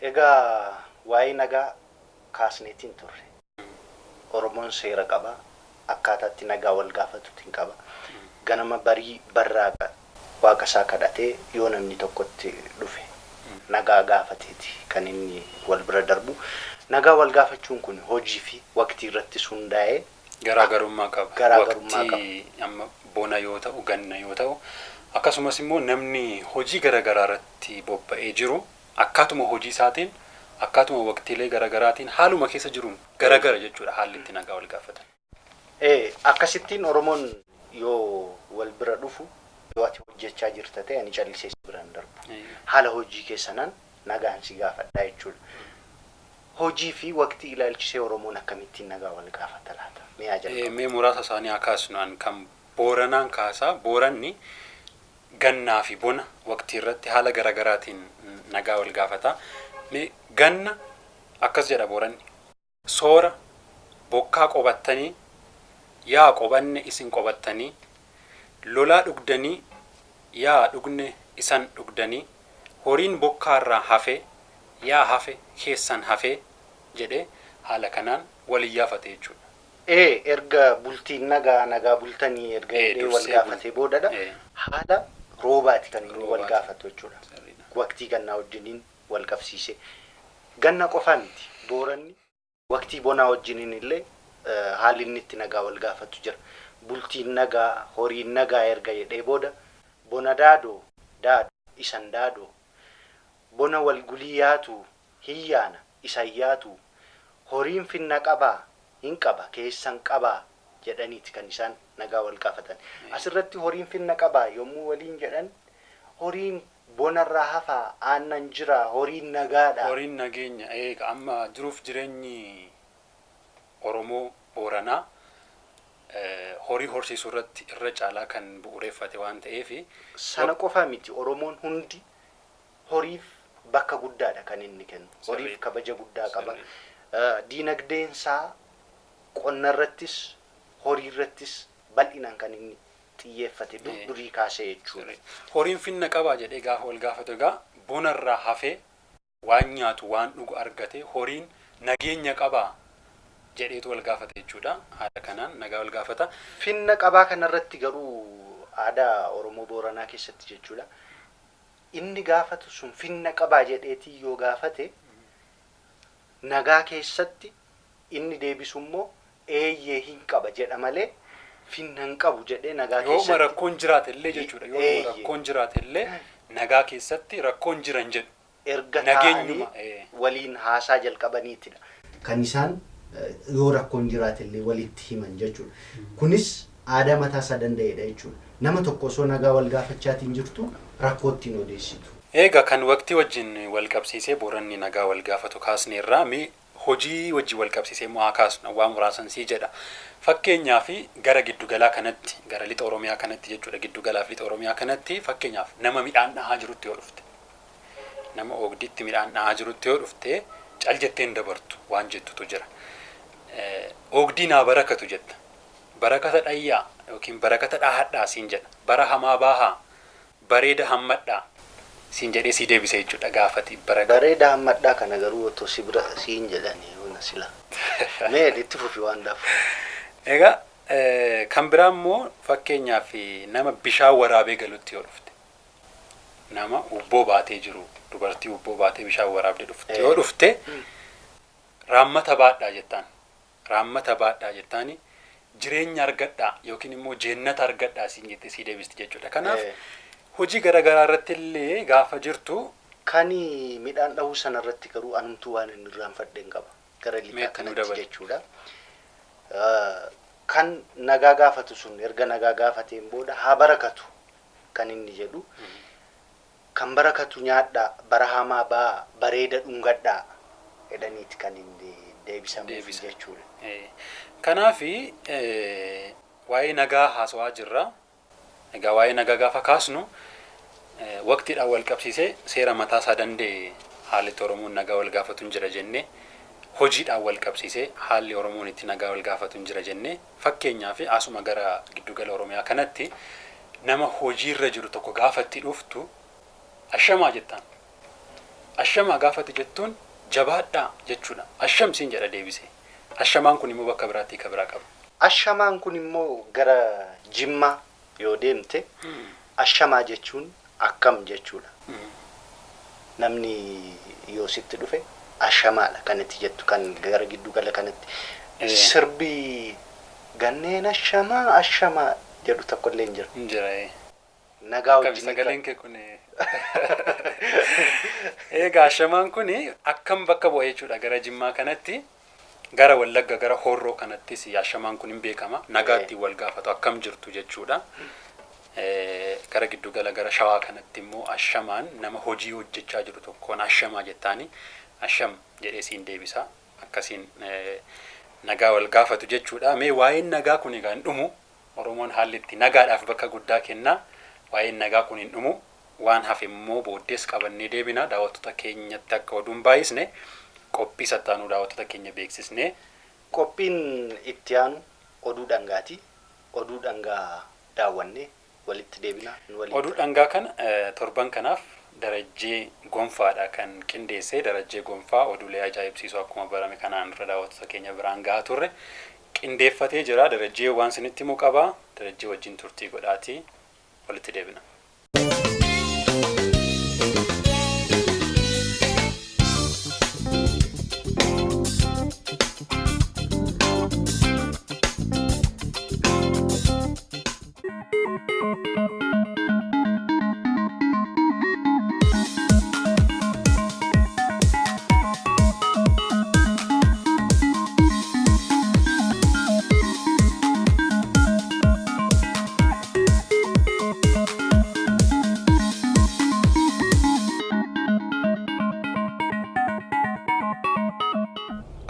Speaker 2: Egaa waa'ee nagaa kaasneetiin turre. Oromoon seera qaba. Akkaataatti nagaa wal gaafatuutiin qaba. Ganama barii barraaqa waaqa isaa kadhatee yoo namni tokkotti dhufe nagaa gaafateeti kan inni wal bira darbu. Nagaa wal gaafachuun kun hojii fi waqtii irrattis hundaa'ee
Speaker 1: Garaagarummaa qaba.
Speaker 2: Garaagarummaa qaba.
Speaker 1: Waqtii amma bona yoo ta'u ganna yoo ta'u akkasumas immoo namni hojii garaagaraa irratti bobba'ee jiru akkaatuma hojii isaatiin akkaatuma waqtiilee garaagaraatiin haaluma keessa jiruun garagara jechuudha haalli itti nagaa wal gaafatan.
Speaker 2: Akkasittiin Oromoon yoo wal bira dhufu yoo ati hojjechaa jirta ta'e ani callisee si biraan darbu. Haala hojii keessanaan nagaan si gaafadha jechuudha. Hojii fi waqtii ilaalchisee Oromoon akkamittiin nagaa wal gaafata laata? Mee haa jalqabnu.
Speaker 1: Mee muraasa isaanii haa kaasnu an kan Booranaan kaasaa Booranni gannaa fi bona waqtii irratti haala garaagaraatiin nagaa wal gaafata. Mee ganna akkas jedha Booranni. Soora bokkaa qobattanii, yaa qobanne isin qobattanii, lolaa dhugdanii, yaa dhugne isan dhugdanii, horiin bokkaarraa hafe, yaa hafe keessan hafe jedhee haala kanaan wal iyyaafate jechuudha.
Speaker 2: Erga bultiin nagaa nagaa bultanii erga jedhee wal gaafatee boodadha. Haala roobaati kan inni wal gaafatu jechuudha. Waqtii gannaa wajjiniin wal qabsiise. Ganna qofaa miti Booranni waqtii bonaa wajjiniin illee haalli inni itti nagaa wal gaafatu jira. Bultiin nagaa, horiin nagaa erga jedhee booda bona daadoo daadoo isan daadoo, bona wal gulii yaatu hiyyaana isan yaatu, horiin finna qabaa hin qaba keessan qabaa jedhaniiti kan isaan nagaa wal gaafatan. Asirratti horiin finna qabaa yommuu waliin jedhan horiin bonarraa hafaa, aannan jira, horiin nagaadha.
Speaker 1: Horiin nageenya. Eega amma jiruuf jireenyi Oromoo Booranaa horii horsiisuu irratti irra caalaa kan bu'uureffate waan ta'eef.
Speaker 2: Sana qofaa miti, Oromoon hundi horiif bakka guddaadha kan inni kennu. Horiif kabaja guddaa qaba. Diinagdeen isaa qonna irrattis horii irrattis bal'inaan kan inni xiyyeeffate durii kaasee jechuudha.
Speaker 1: Horiin finna qabaa jedhee gaafa wal gaafatu egaa bonarraa hafee waan nyaatu waan dhugu argate horiin nageenya qabaa jedheetu wal gaafate jechuudha. Haala kanaan nagaa wal gaafata.
Speaker 2: Finna qabaa kanarratti garuu aadaa Oromoo Booranaa keessatti jechuudha. Inni gaafatu sun finna qabaa jedheetii yoo gaafate nagaa keessatti inni deebisu immoo eeyyee hin qaba jedha malee finna hin qabu jedhee nagaa keessatti.
Speaker 1: Yooma rakkoon jiraate illee jechuudha. Yooma rakkoon jiraate illee nagaa keessatti rakkoon jiran jedhu.
Speaker 2: Erga taa'anii waliin haasaa jalqabaniitidha. Kan isaan yoo rakkoon jiraate illee walitti himan jechuudha. Kunis aadaa mataa isaa danda'edha jechuudha. Nama tokko osoo nagaa wal gaafachaatiin jirtu rakkoo ittiin odeessitu.
Speaker 1: Egaa kan waqtii wajjin wal qabsiisee Booranni nagaa wal gaafatu kaasneerraa mee hojii wajjin wal qabsiisee immoo haa kaasnu waan muraasan sii jedha. Fakkeenyaaf gara giddugalaa kanatti, gara lixa Oromiyaa kanatti jechuudha, giddugalaa fi lixa Oromiyaa kanatti fakkeenyaaf nama midhaan dhahaa jirutti yoo dhufte, nama oogditti midhaan dhahaa jirutti yoo dhufte cal jettee hin dabartu waan jettutu jira. Oogdii naa barakatu jetta. Barakata dhayyaa yookiin barakata dhahadhaa siin jedha. Bara hamaa baahaa, bareeda hammadhaa siin jedhee sii deebise jechuudha gaafati barakata.
Speaker 2: Bareeda hammadhaa kana garuu otoo si bira siin jedhanii yoona sila. Mee itti fufi waan daafu.
Speaker 1: Egaa kan biraa immoo fakkeenyaaf nama bishaan waraabee galutti yoo dhufte, nama hubboo baatee jiru, dubartii hubboo baatee bishaan waraabdee dhufte yoo dhufte raammata baadhaa jettaan. Raammata baadhaa jettaani jireenya argadhaa yookiin immoo jeennata argadhaa siin jettee sii deebisti jechuudha. Kanaaf hojii garaagaraa irratti illee gaafa jirtu.
Speaker 2: Kan midhaan dhahuu sana irratti garuu anumtuu waan inni irraanfadhe hin qaba. Gara lixaa kanatti jechuudha. Kan nagaa gaafatu sun erga nagaa gaafateen booda haa barakatu kan inni jedhu. Kan barakatu nyaadhaa, bara hamaa ba'aa, bareeda dhungadhaa jedhaniiti kan inni deebisamuuf jechuudha.
Speaker 1: Kanaaf waa'ee nagaa haasawaa jirra. Egaa waa'ee nagaa gaafa kaasnu waqtiidhaan wal qabsiisee seera mataa isaa danda'e haalli itti Oromoon nagaa wal gaafatu hin jira jennee, hojiidhaan wal qabsiisee haalli Oromoon itti nagaa wal gaafatu hin jira jennee, fakkeenyaaf asuma gara giddugala Oromiyaa kanatti nama hojiirra jiru tokko gaafa itti dhuftu ashamaa jettaan. Ashamaa gaafatti jettuun jabaadhaa jechuudha. Asham siin jedha deebisee. Ashamaan kun immoo bakka biraatti hiika biraa qaba.
Speaker 2: Ashamaan kun immoo gara Jimmaa yoo deemte ashamaa jechuun akkam jechuudha. Namni yoo sitti dhufe ashamaadha kan itti jettu kan gara giddugala kanatti. Sirbi ganneen ashamaa ashamaa jedhu tokkollee hin jiru.
Speaker 1: Hin jira.
Speaker 2: Nagaa wajjin.
Speaker 1: Sagaleen kee kun. Egaa ashamaan kun akkam bakka bu'a jechuudha gara Jimmaa kanatti. Gara Wallagga gara Horroo kanattis ashamaan kun hin beekama. Nagaa ittiin wal gaafatu akkam jirtu jechuudha. Gara giddugala gara Shawaa kanatti immoo ashamaan nama hojii hojjechaa jiru tokkoon ashamaa jettaani. Asham jedhee siin deebisa. Akkasiin nagaa wal gaafatu jechuudha. Mee waa'een nagaa kun egaa hin dhumu. Oromoon haalli itti nagaadhaaf bakka guddaa kenna. Waa'een nagaa kun hin dhumu. Waan hafe immoo booddees qabannee deebina. Daawwattoota keenyatti akka oduun baay'isne qophii sattaanuu daawwattoota keenya beeksisne.
Speaker 2: Qophiin itti aanu oduu dhangaati. Oduu dhangaa daawwannee walitti deebina.
Speaker 1: Oduu dhangaa kana torban kanaaf Darajjee Gonfaadha kan qindeesse. Darajjee Gonfaa oduulee ajaa'ibsiisoo akkuma barame kanaan dura daawwattoota keenya biraan gahaa turre qindeeffatee jira. Darajjee waan isinitti himu qaba. Darajjee wajjin turtii godhaatii walitti deebina.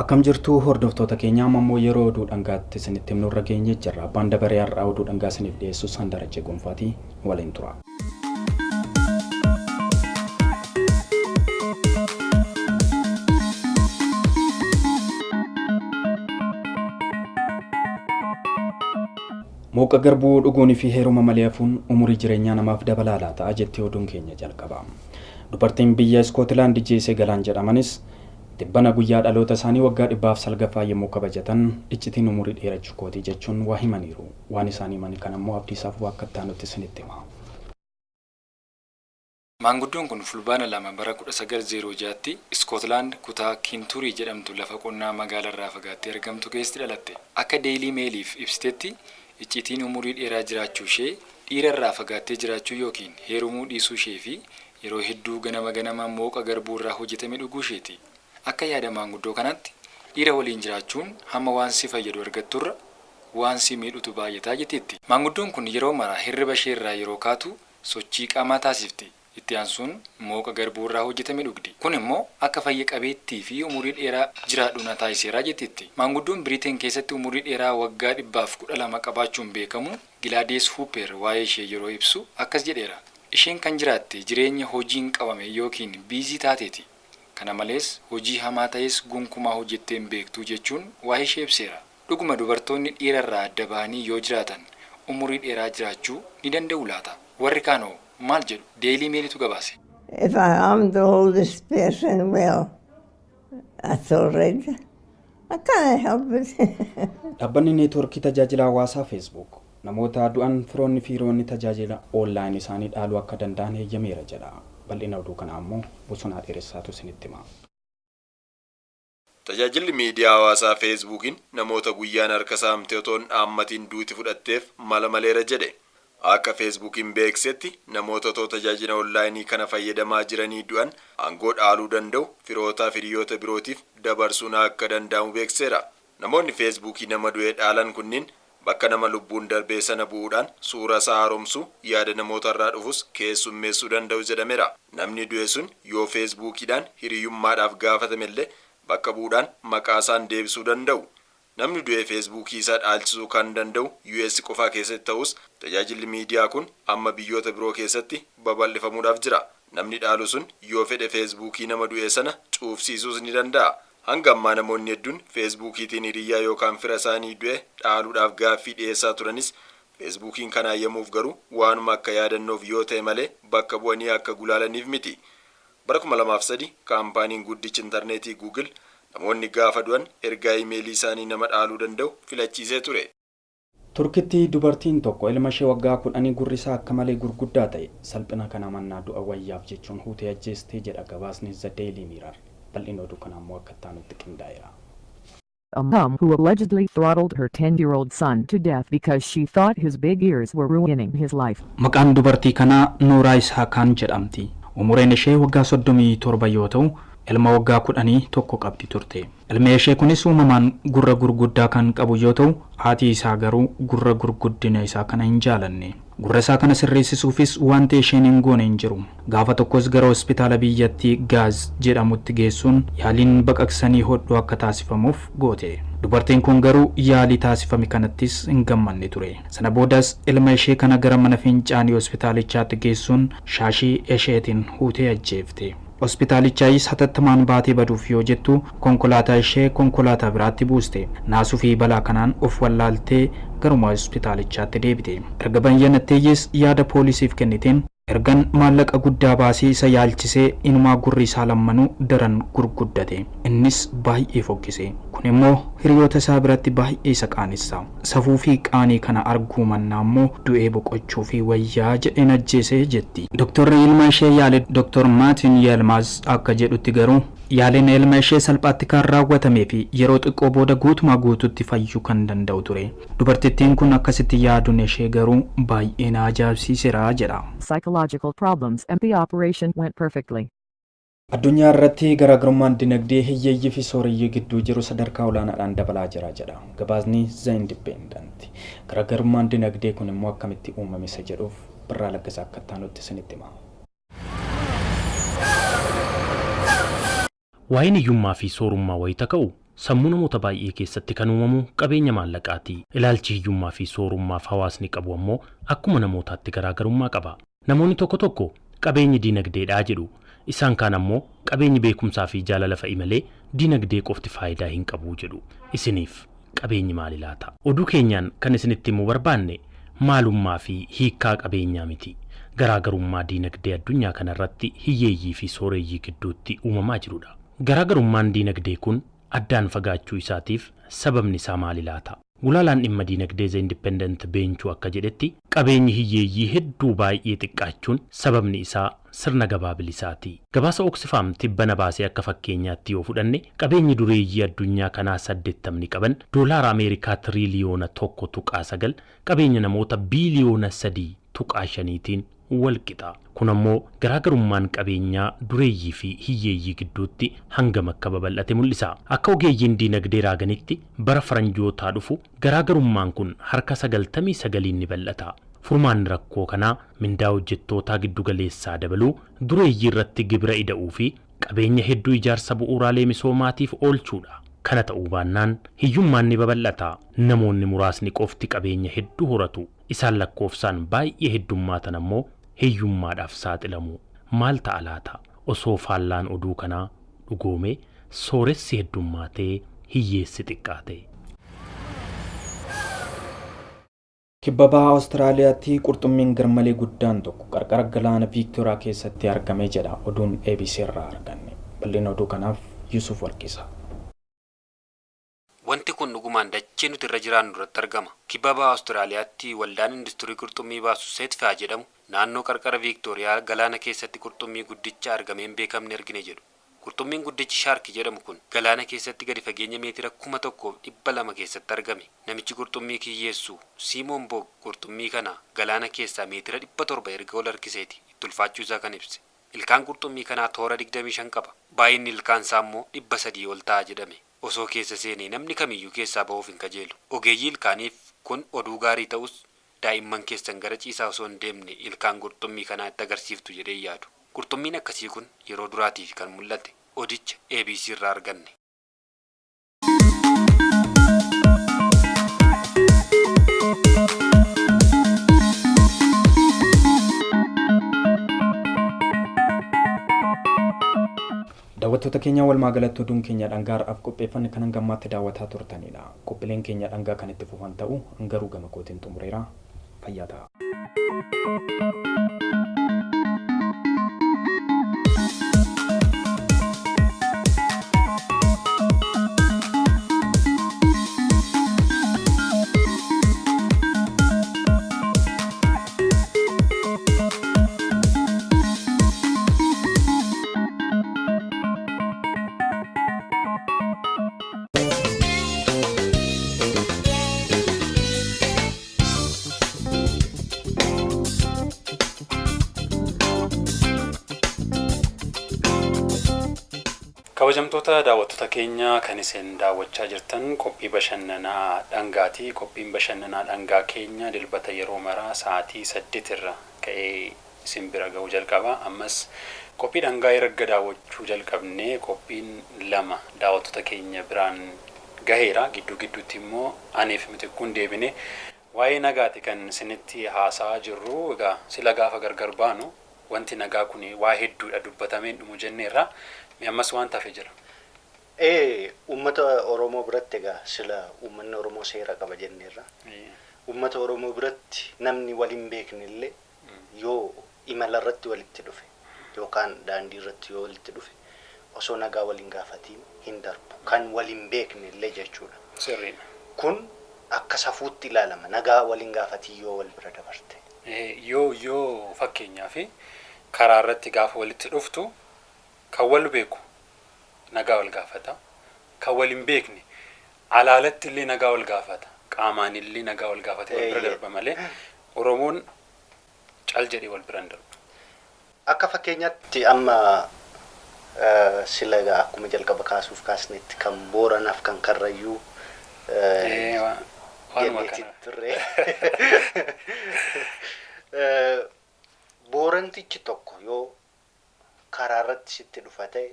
Speaker 5: Akkam jirtu hordoftoota keenya, amma immoo yeroo oduu dhangaatti isinitti himnu irra geenye jirra. Abbaan dabaree har'aa oduu dhangaa isiniif dhiyeessu san Darajjee Gonfaatii waliin tura. Mooqa garbuu dhuguunii fi heeruma malee hafuun umurii jireenyaa namaaf dabalaa laata jettee oduun keenya jalqaba. Dubartiin biyya Iskootilaand Jeesee Galaan jedhamanis tibbana guyyaa dhaloota isaanii waggaa 109ffaa yommuu kabajatan iccitiin umurii dheerachuu kootii jechuun waa himaniiru. Waan isaan himan kan ammoo Abdiisaaf waa akka itti isinitti hima.
Speaker 9: Maanguddoon kun Fulbaana 2 bara 1906tti Iskootlaand kutaa Kinturii jedhamtu lafa qonnaa magaalarraa fagaattee argamtu keessatti dhalatte. Akka Deeyilii Meeliif ibsitetti, iccitiin umurii dheeraa jiraachuu ishee dhiirarraa fagaattee jiraachuu yookiin heerumuu dhiisuu ishee fi yeroo hedduu ganama ganama mooqa garbuu irraa hojjetame dhuguu isheeti. Akka yaada maanguddoo kanaatti, dhiira waliin jiraachuun hamma waan si fayyadu argatturra waan si miidhutu baay'ataa jetteetti. Maanguddoon kun yeroo mara hirriba ishee irraa yeroo kaatu sochii qaamaa taasifti. Itti aansuun mooqa garbuu irraa hojjetame dhugdi. Kun immoo akka fayya qabeettii fi umurii dheeraa jiraadhu na taasiseera jetteetti. Maanguddoon Biriteen keessatti umurii dheeraa waggaa 112 qabaachuun beekamu Gilaadees Huuper waa'ee ishee yeroo ibsu akkas jedheera. Isheen kan jiraatte jireenya hojiin qabame yookiin busy taateeti. Kana malees hojii hamaa ta'es gonkumaa hojjettee hin beektu jechuun waa'ee ishee ibseera. Dhuguma dubartoonni dhiirarraa adda bahanii yoo jiraatan umurii dheeraa jiraachuu ni danda'u laata? Warri kaanoo maal jedhu? Deelii Meelitu gabaase.
Speaker 10: If I am the oldest person, well, that's all right. I can't help it.
Speaker 5: Dhaabbanni neetwoorkii tajaajila hawaasaa Facebook namoota du'an firoonni fi hiriyoonni tajaajila onlaayinii isaanii dhaaluu akka danda'an heeyyameera jedha. Bal'ina oduu kanaa ammoo Bosonaa Dheeressaatu isinitti hima.
Speaker 11: Tajaajilli miidiyaa hawaasaa Feesbuukiin namoota guyyaan harka saamtee otoo hin dhaammatiin duuti fudhatteef mala maleera jedhe. Akka Feesbuukiin beeksisetti, namoota otoo tajaajila onlaayinii kana fayyadamaa jiranii du'an aangoo dhaaluu danda'u firootaa fi hiriyoota birootiif dabarsuun akka danda'amu beeksiseera. Namoonni Feesbuukii nama du'e dhaalan kunniin bakka nama lubbuun darbee sana bu'uudhaan suura isaa haaromsuu, yaada namoota irraa dhufus keessummeessuu danda'u jedhameera. Namni du'e sun yoo Feesbuukiidhaan hiriyyummaadhaaf gaafatame illee bakka bu'uudhaan maqaa isaan deebisuu danda'u. Namni du'e Feesbuukii isaa dhaalchisuu kan danda'u US qofaa keessatti ta'us, tajaajilli miidiyaa kun amma biyyoota biroo keessatti babal'ifamuudhaaf jira. Namni dhaalu sun yoo fedhe Feesbuukii nama du'e sana cuufsiisuus ni danda'a. Hanga ammaa namoonni hedduun Feesbuukiitiin hiriyyaa yookaan fira isaanii du'e dhaaluudhaaf gaaffii dhiyeessaa turanis, Feesbuukiin kana hayyamuuf garuu waanuma akka yaadannoof yoo ta'e malee bakka bu'anii akka gulaalaniif miti. Bara 2003 kaampaaniin guddichi intarneetii Google namoonni gaafa du'an ergaa imeelii isaanii nama dhaaluu danda'u filachiisee ture.
Speaker 5: Turkitti dubartiin tokko ilma ishee waggaa 10 gurri isaa akka malee gurguddaa ta'e salphina kana mannaa du'a wayyaaf jechuun huutee ajjeestee jedha gabaasni The Daily Mirror. Bal'ina oduu kanaa immoo akka itti aanutti qindaa'eera.
Speaker 12: A mom who allegedly throttled her 10-year-old son to death because she thought his big ears were ruining his life.
Speaker 13: Maqaan dubartii kanaa Nuuraa Isaakaan jedhamti. Umuriin ishee waggaa 37 yoo ta'u, ilma waggaa 10 tokko qabdi turte. Ilmi ishee kunis uumamaan gurra gurguddaa kan qabu yoo ta'u, haati isaa garuu gurra gurguddina isaa kana hin jaalanne. Gurra isaa kana sirreessisuufis wanti isheen hin goone hin jiru. Gaafa tokkos gara hospitaala biyyattii Gaaz jedhamutti geessuun yaaliin baqaqsanii hodhuu akka taasifamuuf goote. Dubartiin kun garuu yaalii taasifame kanattis hin gammanne ture. Sana boodas ilma ishee kana gara mana fincaanii hospitaalichaatti geessuun shaashii isheetiin huutee ajjeefte. Hospitaalichaayis hatattamaan baatee baduuf yoo jettu konkolaataa ishee konkolaataa biraatti buuste. Naasuu fi balaa kanaan of wallaaltee garuma hospitaalichaatti deebite. Erga bayyanatteeyyis yaada poolisiif kenniteen ergan maallaqa guddaa baasee isa yaalchisee inumaa gurri isaa lammanuu daran gurguddate. Innis baay'ee fokkise. Kun immoo hiriyoota isaa biratti baay'ee isa qaanessa. Safuu fi qaanii kana arguu mannaa immoo du'ee boqochuu fi wayyaa jedheen ajjeese jetti. Doktorri ilma ishee yaale Doktor Maatin Yelmaaz akka jedhutti garuu yaaliin ilma ishee salphaatti kan raawwatamee fi yeroo xiqqoo booda guutumaa guututti fayyuu kan danda'u ture. Dubartittiin kun akkasitti yaaduun ishee garuu baay'ee na ajaa'ibsiiseera jedha.
Speaker 12: Psychological problems and the operation went perfectly.
Speaker 5: Addunyaa irratti garaagarummaan dinagdee hiyyeeyyii fi sooreyyii gidduu jiru sadarkaa olaanaadhaan dabalaa jira jedha gabaasni The Independent. Garaagarummaan dinagdee kun immoo akkamitti uumame isa jedhuuf Birraa Laggasaa akka itti isinitti hima.
Speaker 14: Waa'een hiyyummaa fi soorummaa wayita ka'u sammuu namoota baay'ee keessatti kan uumamu qabeenya maallaqaati. Ilaalchi hiyyummaa fi soorummaaf hawaasni qabu ammoo akkuma namootaatti garaagarummaa qaba. Namoonni tokko tokko qabeenyi diinagdeedhaa jedhu. Isaan kaan ammoo qabeenyi beekumsaa fi jaalala fa'i malee diinagdee qofti faayidaa hin qabu jedhu. Isiniif qabeenyi maali laata? Oduu keenyaan kan isinitti himuu barbaanne maalummaa fi hiikkaa qabeenyaa miti. Garaagarummaa diinagdee addunyaa kanarratti hiyyeeyyii fi sooreyyii gidduutti uumamaa jirudha. Garaagarummaan diinagdee kun addaan fagaachuu isaatiif sababni isaa maali laata? Gulaalaan dhimma diinagdee The Independent Beenchuu akka jedhetti qabeenyi hiyyeeyyii hedduu baay'ee xiqqaachuun sababni isaa sirna gabaa bilisaati. Gabaasa Oxfam tibbana baasee akka fakkeenyaatti yoo fudhanne qabeenyi dureeyyii addunyaa kanaa 80 qaban doolaara Ameerikaa tiriliyoona 1.9 qabeenya namoota biiliyoona 3.5tiin wal qixa. Kun ammoo garaagarummaan qabeenyaa dureeyyii fi hiyyeeyyii gidduutti hangam akka babal'ate mul'isa. Akka ogeeyyiin diinagdee raaganitti bara faranjootaa dhufu garaagarummaan kun harka 99 ni bal'ata. Furmaanni rakkoo kanaa mindaa hojjettootaa giddugaleessaa dabaluu, dureeyyii irratti gibira ida'uu fi qabeenya hedduu ijaarsa bu'uuraalee misoomaatiif oolchuudha. Kana ta'uu baannaan hiyyummaan ni babal'ata. Namoonni muraasni qofti qabeenya hedduu horatu. Isaan lakkoofsaan baay'ee heddummaatan ammoo hiyyummaadhaaf saaxilamu. Maal ta'a laata? Osoo faallaan oduu kanaa dhugoomee sooressi heddummaatee hiyyeessi xiqqaate.
Speaker 5: Kibba baha Awustiraaliyaatti qurxummiin garmalee guddaan tokko qarqara galaana Viiktooriyaa keessatti argame jedha oduun ABC irraa arganne. Bal'ina oduu kanaaf Yusuf Warqisa.
Speaker 9: Wanti kun dhugumaan dachee nuti irra jiraannu irratti argama. Kibba baha Awustiraaliyaatti waldaan industirii qurxummii baasu Seetfaa jedhamu naannoo qarqara Viiktooriyaa galaana keessatti qurxummii guddicha argamee hin beekamne argine jedhu. Qurxummiin guddichi shaarki jedhamu kun galaana keessatti gadi fageenya meetira 1200 keessatti argame. Namichi qurxummii kiyyeessu Siimoon Boog qurxummii kana galaana keessaa meetira 700 erga ol harkiseeti itti ulfaachuu isaa kan ibse. Ilkaan qurxummii kanaa toora 25 qaba. Baay'inni ilkaan isaa immoo 300 ol ta'a jedhame. Osoo keessa seenee namni kamiyyuu keessaa ba'uuf hin kajeelu. Ogeeyyii ilkaaniif kun oduu gaarii ta'us daa'imman keessan gara ciisaa osoo hin deemne ilkaan qurxummii kanaa itti agarsiiftu jedhee yaadu. Qurxummiin akkasii kun yeroo duraatiif kan mul'ate odicha ABC irraa arganne.
Speaker 5: Daawwattoota keenya walumaa galatti oduun keenya dhangaa har'aaf qopheeffanne kan hanga ammaatti daawwataa turtanidha. Qophiileen keenya dhangaa kan itti fufan ta'u garuu gama kootiin xumureera. Fayyaa ta'a.
Speaker 1: Kabajamtoota daawwattoota keenya kan isin daawwachaa jirtan qophii bashannanaa dhangaati. Qophiin bashannanaa dhangaa keenya Dilbata yeroo maraa sa'aatii 8 irra ka'ee isin bira ga'uu jalqaba. Ammas qophii dhangaa erga daawwachuu jalqabnee qophiin 2 daawwattoota keenya biraan gaheera. Gidduu gidduutti immoo aniif Mitikkuun deebine waa'ee nagaati kan isinitti haasa'aa jirru. Egaa sila gaafa gargar baanu wanti nagaa kun waa hedduudha dubbatameen dhumu jenneerra. Ammas waan tafe jira.
Speaker 2: Uummata Oromoo biratti egaa sila uummanni Oromoo seera qaba jenneerra. Uummata Oromoo biratti namni wal hin beekne illee yoo imala irratti walitti dhufe yookaan daandii irratti yoo walitti dhufe osoo nagaa wal hin gaafatiin hin darbu. Kan wal hin beekne illee jechuudha.
Speaker 1: Sirriidha.
Speaker 2: Kun akka safuutti ilaalama, nagaa wal hin gaafatiin yoo wal bira dabarte.
Speaker 1: Yoo fakkeenyaaf karaa irratti gaafa walitti dhuftu kan wal beeku nagaa wal gaafata, kan wal hin beekne alaalatti illee nagaa wal gaafata, qaamaan illee nagaa wal gaafate wal bira darba malee Oromoon cal jedhee wal bira hin darbu.
Speaker 2: Akka fakkeenyaatti amma sila egaa akkuma jalqaba kaasuuf kaasnetti kan Booranaaf kan Karrayyuu
Speaker 1: waanuma
Speaker 2: jenneetiin
Speaker 1: kana.
Speaker 2: Turre. Boorantichi tokko yoo karaa irratti sitti dhufa ta'e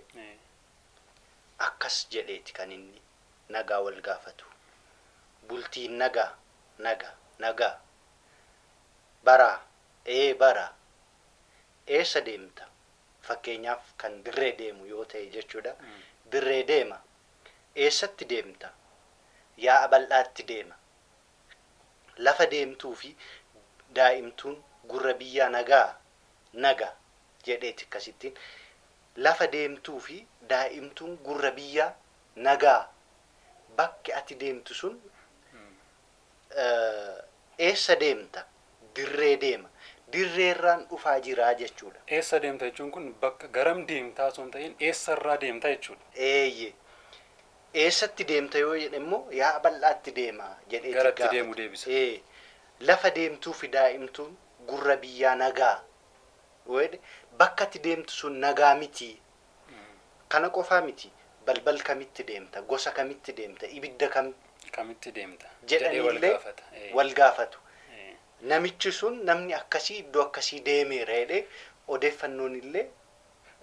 Speaker 2: akkas jedheeti kan inni nagaa wal gaafatu. Bultiin nagaa, nagaa, nagaa. Baraa, ee baraa. Eessa deemta? Fakkeenyaaf kan dirree deemu yoo ta'e jechuudha. Dirree deema. Eessatti deemta? Yaa'a bal'aatti deema. Lafa deemtuu fi daa'imtuun gurra biyyaa nagaa, nagaa jedheeti akkasittiin. Lafa deemtuu fi daa'imtuun gurra biyyaa nagaa. Bakki ati deemtu sun eessa deemta? Dirree deema. Dirreerraan dhufaa jiraa jechuudha.
Speaker 1: Eessa deemta jechuun kun bakka garam deemtaa osoo hin ta'in eessarraa deemta jechuudha.
Speaker 2: Eeyyee. Eessatti deemta yoo jedhe immoo yaa'a bal'aatti deema jedheeti
Speaker 1: Garatti
Speaker 2: gaafata.
Speaker 1: deemu deebisa.
Speaker 2: Lafa deemtuu fi daa'imtuun gurra biyyaa nagaa. Yoo jedhe bakka ati deemtu sun nagaa miti. Kana qofaa miti. Balbal kamitti deemta? Gosa kamitti deemta? Ibidda kam
Speaker 1: Kamitti deemta? Jedhee wal
Speaker 2: jedhanillee
Speaker 1: gaafata.
Speaker 2: Wal gaafatu. Namichi sun namni akkasii iddoo akkasii deemeera jedhee odeeffannoon illee.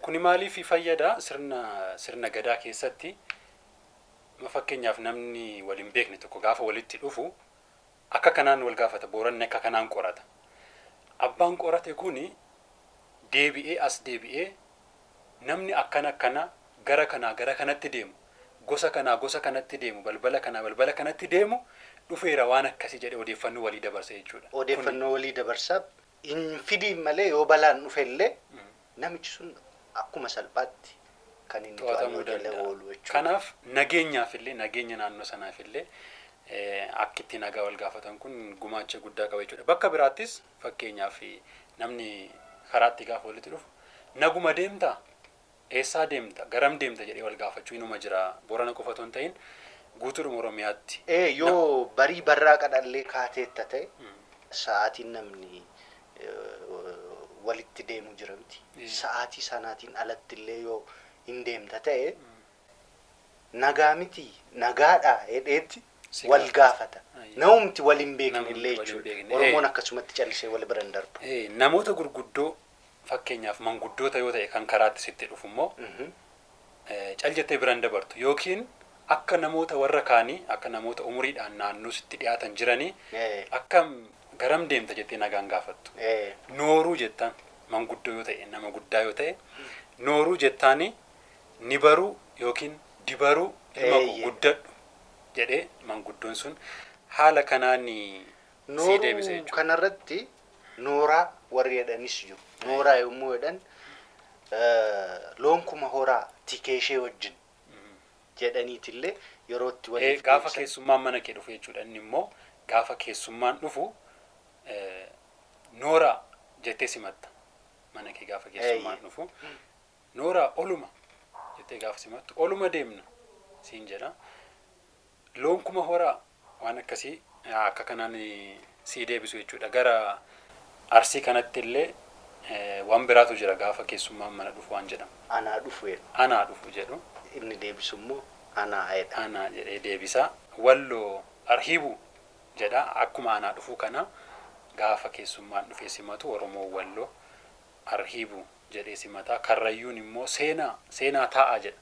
Speaker 1: Kuni maaliif fayyada? Sirna gadaa keessatti fakkeenyaaf namni wal hin beekne tokko gaafa walitti dhufu akka kanaan wal gaafata. Booranni akka kanaan qorata. Abbaan qorate kuni deebi'ee as deebi'ee namni akkana akkana gara kanaa gara kanatti deemu, gosa kanaa gosa kanatti deemu, balbala kanaa balbala kanatti deemu dhufeera waan akkasii jedhee odeeffannoo walii dabarsa jechuudha.
Speaker 2: Odeeffannoo walii dabarsaa hin fidiin malee yoo balaan dhufe illee namichi sun akkuma salphaatti kan inni
Speaker 1: to'atamuu
Speaker 2: to'annoo jala
Speaker 1: danda'a.
Speaker 2: oolu jechuudha.
Speaker 1: Kanaaf nageenyaaf illee, nageenya naannoo sanaaf illee akka itti nagaa wal gaafatan kun gumaacha guddaa qaba jechuudha. Bakka biraattis fakkeenyaaf namni karaatti gaafa walitti dhufu naguma deemtaa? Eessaa deemta? Garam deemta jedhee wal gaafachuu inuma jira. Boorana qofa otoo hin ta'in guutuudhuma Oromiyaatti.
Speaker 2: Yoo barii barraaqa dhallee kaateetta ta'e sa'aatiin namni walitti deemu jira miti. Sa'aatii sanaatiin alatti illee yoo hin deemta ta'e nagaa miti nagaadha jedheetti wal gaafata. Namumti wal hin beekne illee jechuudha. Oromoon akkasumatti callisee wal bira hin darbu.
Speaker 1: Namoota gurguddoo fakkeenyaaf manguddoota yoo ta'e kan karaatti sitti dhufu immoo cal jettee bira hin dabartu yookiin akka namoota warra kaanii akka namoota umuriidhaan naannoo sitti dhiyaatan jiranii akkam garam deemta jettee nagaan gaafattu. Nooruu jettaan manguddoo yoo ta'e nama guddaa yoo ta'e nooruu jettaani ni baruu yookiin dibaruu ilma koo guddadhu jedhee manguddoon sun haala kanaan si deebisa
Speaker 2: Nooruu
Speaker 1: jechuudha.
Speaker 2: Kanarratti nooraa warri jedhanis jiru. Nooraa yommuu jedhan loon kuma horaa tikeeshee wajjin jedhaniitillee yeroo itti waliif
Speaker 1: Gaafa
Speaker 2: deebisan.
Speaker 1: keessummaan mana kee dhufu jechuudha. Inni immoo gaafa keessummaan dhufu nooraa jettee simatta. Mana kee gaafa keessummaan dhufu nooraa oluma jettee gaafa simattu oluma deemna siin jedha. Loon kuma horaa waan akkasii akka kanaan sii deebisu jechuudha. Gara Arsii kanatti illee waan biraatu jira gaafa keessummaan mana dhufu waan jedhamu.
Speaker 2: Anaa dhufu jedhu.
Speaker 1: Anaa dhufu jedhu.
Speaker 2: Inni deebisu immoo anaa jedha.
Speaker 1: Anaa jedhee deebisa. Walloo arhiibu jedha. Akkuma anaa dhufuu kana gaafa keessummaan dhufee simatu Oromoo Walloo arhiibu jedhee simata. Karrayyuun immoo seenaa seenaa taa'aa jedha.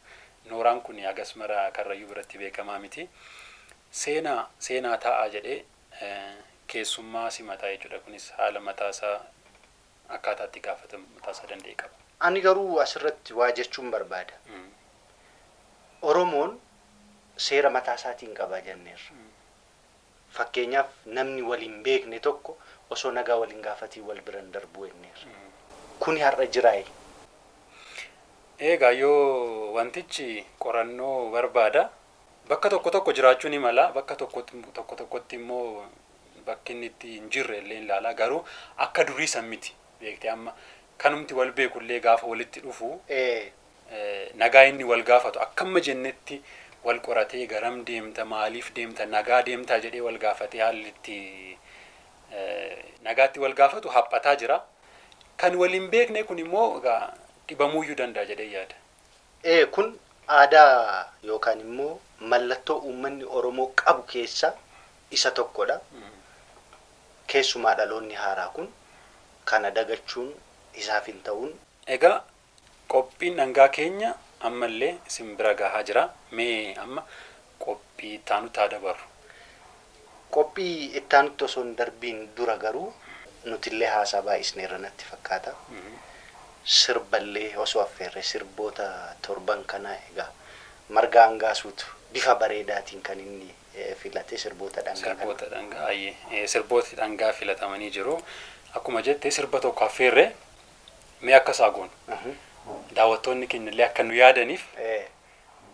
Speaker 1: Nooraan kun hagas mara Karrayyuu biratti beekamaa miti. Seenaa seenaa taa'aa jedhee keessummaa simataa jechuudha. Kunis haala mataasaa akkaataa itti gaafatamu mataasaa danda'e qaba.
Speaker 2: Ani garuu asirratti waa jechuun barbaada. Oromoon seera mataa isaatiin qaba jenneerra. Fakkeenyaaf, namni waliin beekne tokko osoo nagaa waliin gaafatiin wal biran darbuu jenneerra. Kuni har'a jiraayi?
Speaker 1: Egaa yoo wantichi qorannoo barbaada. Bakka tokko tokko jiraachuu ni mala. Bakka tokko tokko tokkotti immoo bakki inni itti hin jirre illee ni ilaala. Garuu akka durii san miti. Beektee, amma kanumti wal beekullee gaafa walitti dhufu nagaa inni wal gaafatu akkamma jennetti wal qoratee, garam deemta, maaliif deemta, nagaa deemtaa jedhee wal gaafatee haalli itti nagaatti wal gaafatu haphataa jira. Kan wal hin beekne kun immoo egaa dhibamuuyyuu danda'a jedhee yaada.
Speaker 2: Kun aadaa yookaan immoo mallattoo uummanni Oromoo qabu keessaa isa tokkodha. Keessumaa dhaloonni haaraa kun kana dagachuun isaaf hin ta'uun.
Speaker 1: Egaa qophiin dhangaa keenya ammallee isin bira gahaa jira. Mee amma qophii itti haa dabarru.
Speaker 2: Qophii itti aanutti osoo hin darbiin dura garuu nutillee haasaa baay'isneerra natti fakkaata. Sirballee osoo affeerre, sirboota torban kana egaa Margaa Hangaasuutu bifa bareedaatiin kan inni filate sirboota dhangaa kana.
Speaker 1: Sirboota dhangaa, ayyee, sirbooti dhangaa filatamanii jiru. Akkuma jette, sirba tokko affeerre. Mee akka isaa goonu. Daawwattoonni keenya illee akka nu yaadaniif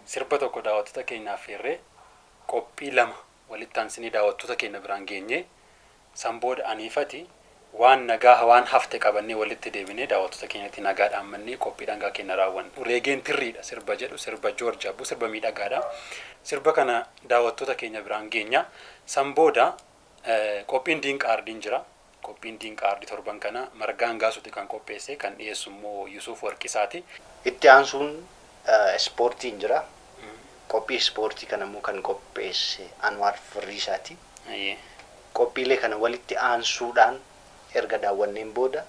Speaker 1: sirba tokko daawwattoota keenya affeerree, qophii lama walitti aansinee daawwattoota keenya biraan geenye, san booda aniifati waan nagaa waan hafte qabannee walitti deebinee daawwattoota keenyatti nagaa dhaammannee qophii dhangaa keenya raawwanna. Reegeen tirriidha sirba jedhu, sirba Joorji Abbuu, sirba miidhagaadha. Sirba kana daawwattoota keenya biraan geenya. San booda qophiin diinqa aardiin jira. Qophiin diinqa aardii torban kana Margaa Hangaasuuti kan qopheesse, kan dhiyeessu immoo Yusuuf Warqisaati.
Speaker 2: Itti aansuun ispoortiin jira. Qophii ispoortii kana immoo kan qopheesse Anwaar Firriisaati. Qophiilee kana walitti aansuudhaan erga daawwanneen booda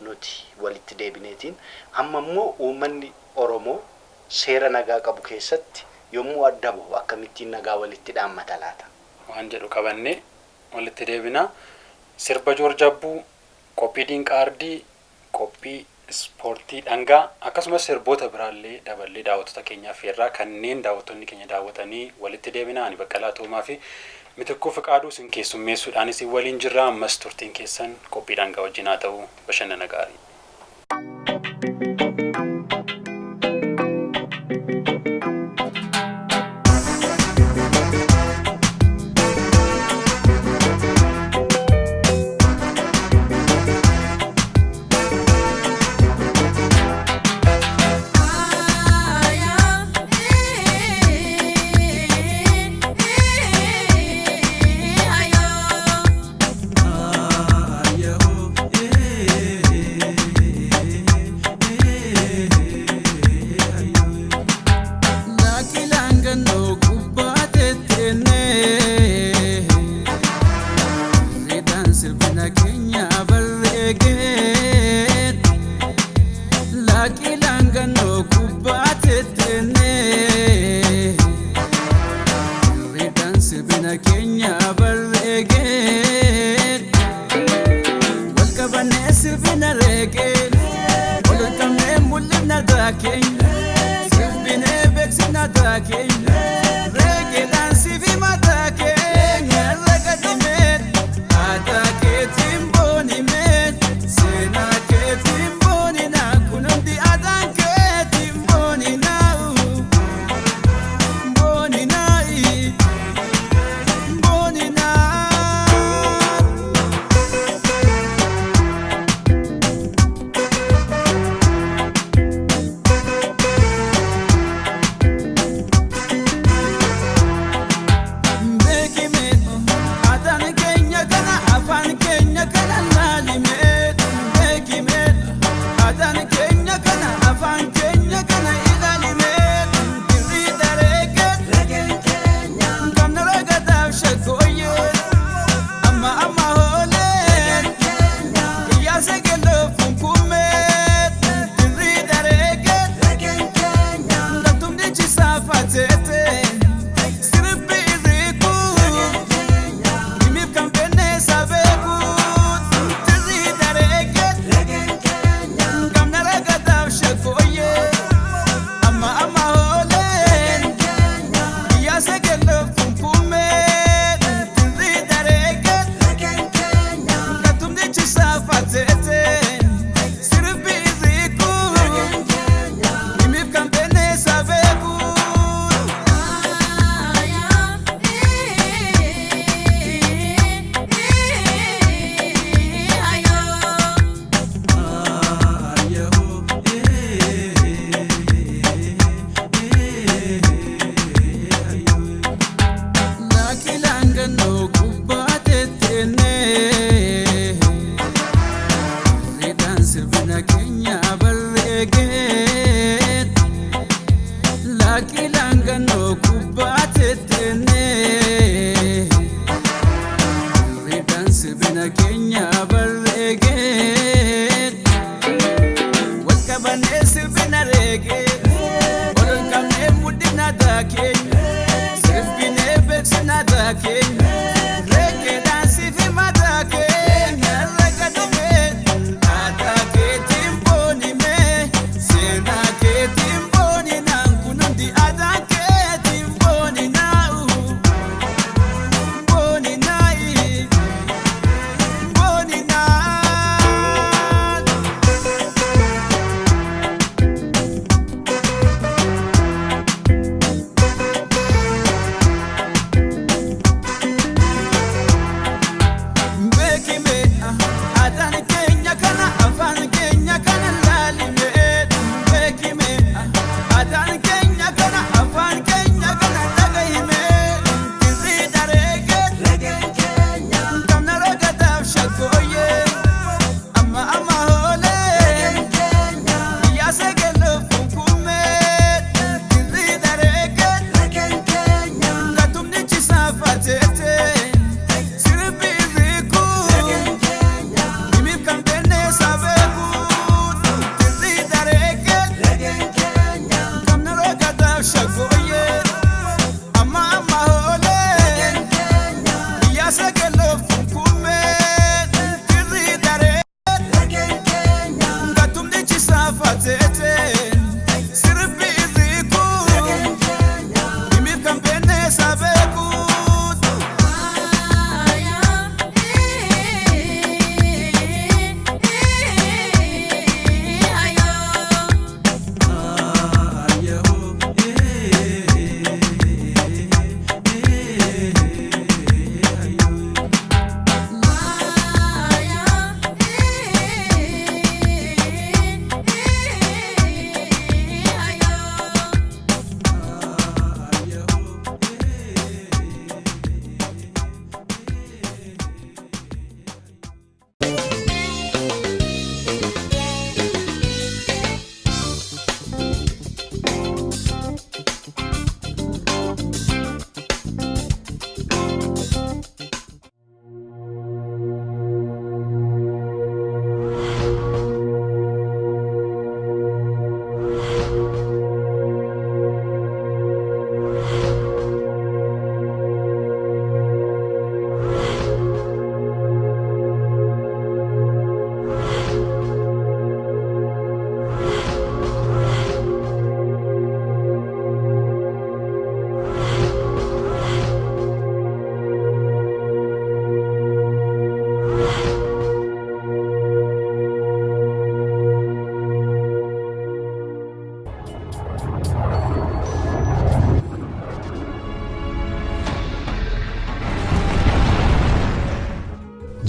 Speaker 2: nuti walitti deebineetiin amma immoo uummanni Oromoo seera nagaa qabu keessatti yommuu adda bahu akkamittiin nagaa walitti dhaammata laata?
Speaker 1: Waan jedhu qabannee walitti deebina. Sirba Joorji Abbuu, qophii diinqa aardii, qophii ispoortii dhangaa akkasumas sirboota biraallee daballee daawwattoota keenyaaf affeerraa, kanneen daawwattoonni keenya daawwatanii walitti deebina. Ani Baqqalaa Toomaa fi Mitikkuu Fiqaaduu isin keessummeessuudhaan isin waliin jirra. Ammas turtiin keessan qophii dhangaa wajjin haa ta'u. Bashannana gaarii.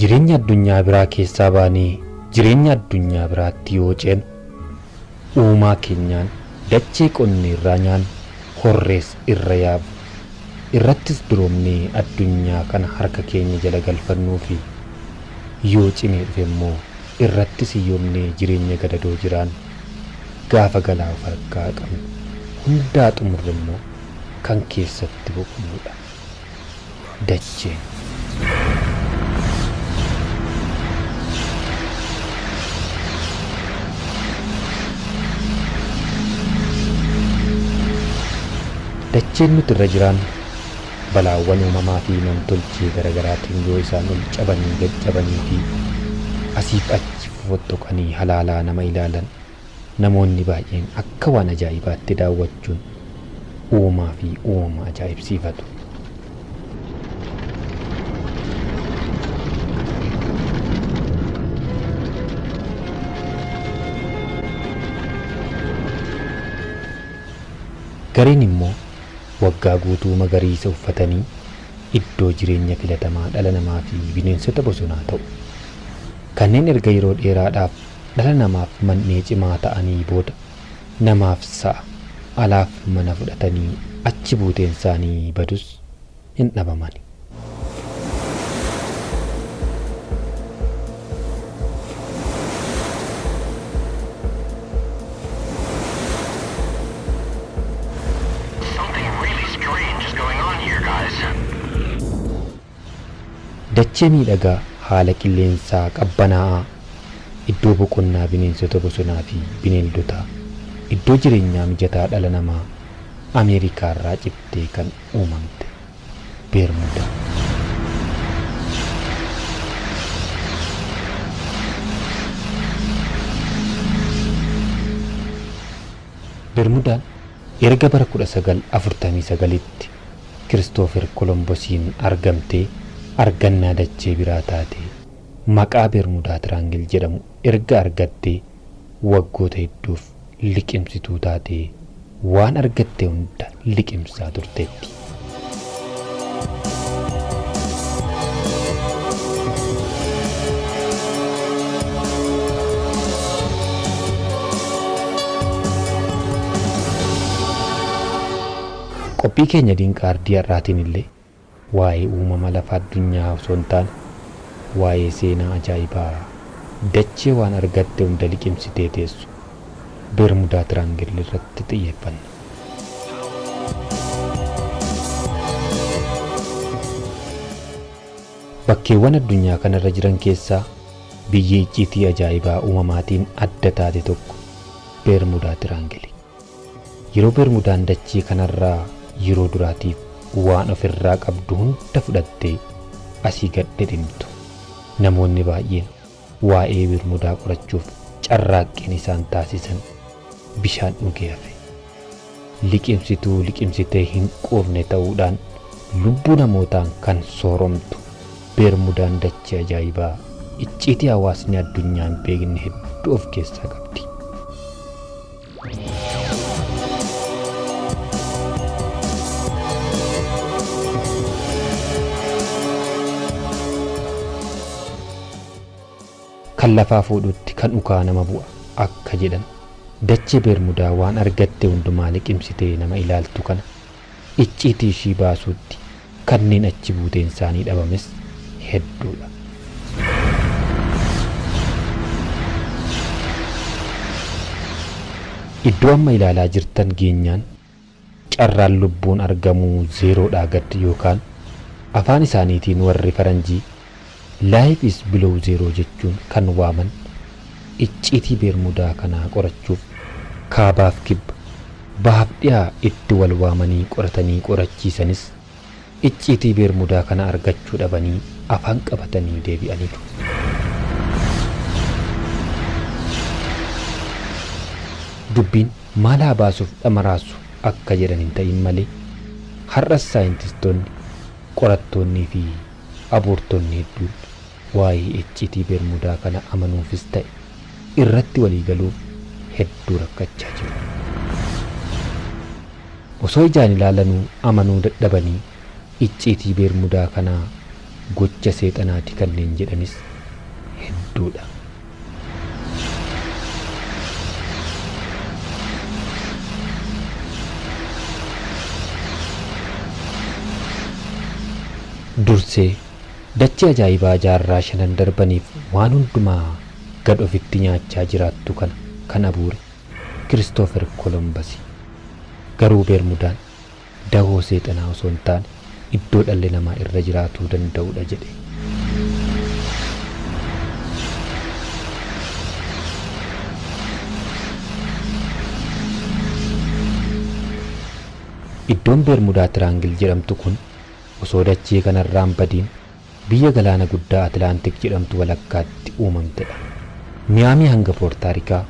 Speaker 15: Jireenya addunyaa biraa keessaa baanee jireenya addunyaa biraatti yoo ceenu uumaa keenyaan dachee qonnee irraa nyaannu horrees irra yaabnu irrattis duroomnee addunyaa kana harka keenya jala galfannuu fi yoo cimee dhufe immoo irrattis hiyyoomnee jireenya gadadoo jiraannu gaafa galaa of harkaa qabnu hundaa xumurre immoo kan keessatti boqonnudha dacheen. Dacheen nuti irra jiraannu balaawwan uumamaa fi namtolchee garaagaraatiin yoo isaan ol cabanii gaccabanii fi asiif achi fottoqanii halaalaa nama ilaalan namoonni baay'een akka waan ajaa'ibaatti daawwachuun uumaa fi uumama ajaa'ibsiifatu. Gareen immoo waggaa guutuu magariisa uffatanii iddoo jireenya filatamaa dhala namaa fi bineensota bosonaa ta'u. Kanneen erga yeroo dheeraadhaaf dhala namaaf mannee cimaa ta'anii booda namaaf sa'a, Alaaf mana fudhatanii achi buuteen isaanii badus hin dhabamani. Dachee miidhagaa haala qilleensaa qabbanaa'aa, iddoo boqonnaa bineensota bosonaa fi bineeldotaa, iddoo jireenyaa mijataa dhala namaa Ameerikaa irraa cittee kan uumamte Beermudaa. Bermudaan erga bara 1949tti Kiristoofer Kolombosiin argamtee argannaa dachee biraa taate maqaa Bermudaa Tiraangil jedhamu erga argattee waggoota hedduuf liqimsituu taatee waan argatte hunda liqimsaa turteetti. Qophii keenya dinqaardii har'aatiin illee waa'ee uumama lafa addunyaa osoo hin taane waa'ee seenaa ajaa'ibaa dachee waan argatte hunda liqimsitee teessu Bermudaa Tiraangil irratti xiyyeeffanna. Bakkeewwan addunyaa kanarra jiran keessaa biyyi icciitii ajaa'ibaa uumamaatiin adda taate tokko Bermudaa Tiraangili. Yeroo Bermudaan dachee kanarraa yeroo duraatiif waan ofirraa qabdu hunda fudhattee asii gad dhidhimtu. Namoonni baay'een waa'ee Bermudaa qorachuuf carraaqqiin isaan taasisan bishaan dhugee hafe. Liqimsituu liqimsitee hin quufne ta'uudhaan lubbuu namootaan kan sooromtu Bermudaan dachee ajaa'ibaa icciitii hawaasni addunyaa hin beekne hedduu of keessaa qabdi. Kan lafaa fuudhutti kan ukaa nama bu'a akka jedhan dachee Bermudaa waan argatte hundumaa liqimsitee nama ilaaltu kana icciitii ishii baasuutti kanneen achi buuteen isaanii dhabames hedduudha. Iddoo amma ilaalaa jirtan geenyaan carraan lubbuun argamuu zeeroodhaa gad yookaan afaan isaaniitiin warri faranjii life is below zero jechuun kan waaman icciitii Bermudaa kanaa qorachuuf kaabaaf kibba bahaaf dhiyaa itti wal waamanii qoratanii qorachiisanis icciitii Bermudaa kana argachuu dhabanii afaan qabatanii deebi'aniiru. Dubbiin maal haa baasuuf dhamaraasu akka jedhan hin ta'in malee har'as saayintistoonni, qorattoonnii fi abuurtonni hedduun waa'ee icciitii Bermudaa kana amanuufis ta'e irratti walii galuuf hedduu rakkachaa jiru. Osoo ijaan ilaalanuu amanuu dadhabanii icciitii Bermudaa kanaa gocha seexanaati kanneen jedhanis hedduudha. Dursee dachee ajaa'ibaa jaarraa shanan darbaniif waan hundumaa gad ofitti nyaachaa jiraattu kana kan abuure Kiristoofer Kolombasi. Garuu Bermudaan dahoo seexanaa osoo hin taane iddoo dhalli namaa irra jiraatuu danda'udha jedhe. Iddoon Bermudaa Tiraangil jedhamtu kun osoo dachee kanarraan badiin biyya galaana guddaa Atlaantik jedhamtu walakkaatti uumamtedha. Miyaamii hanga Poortaarikaa,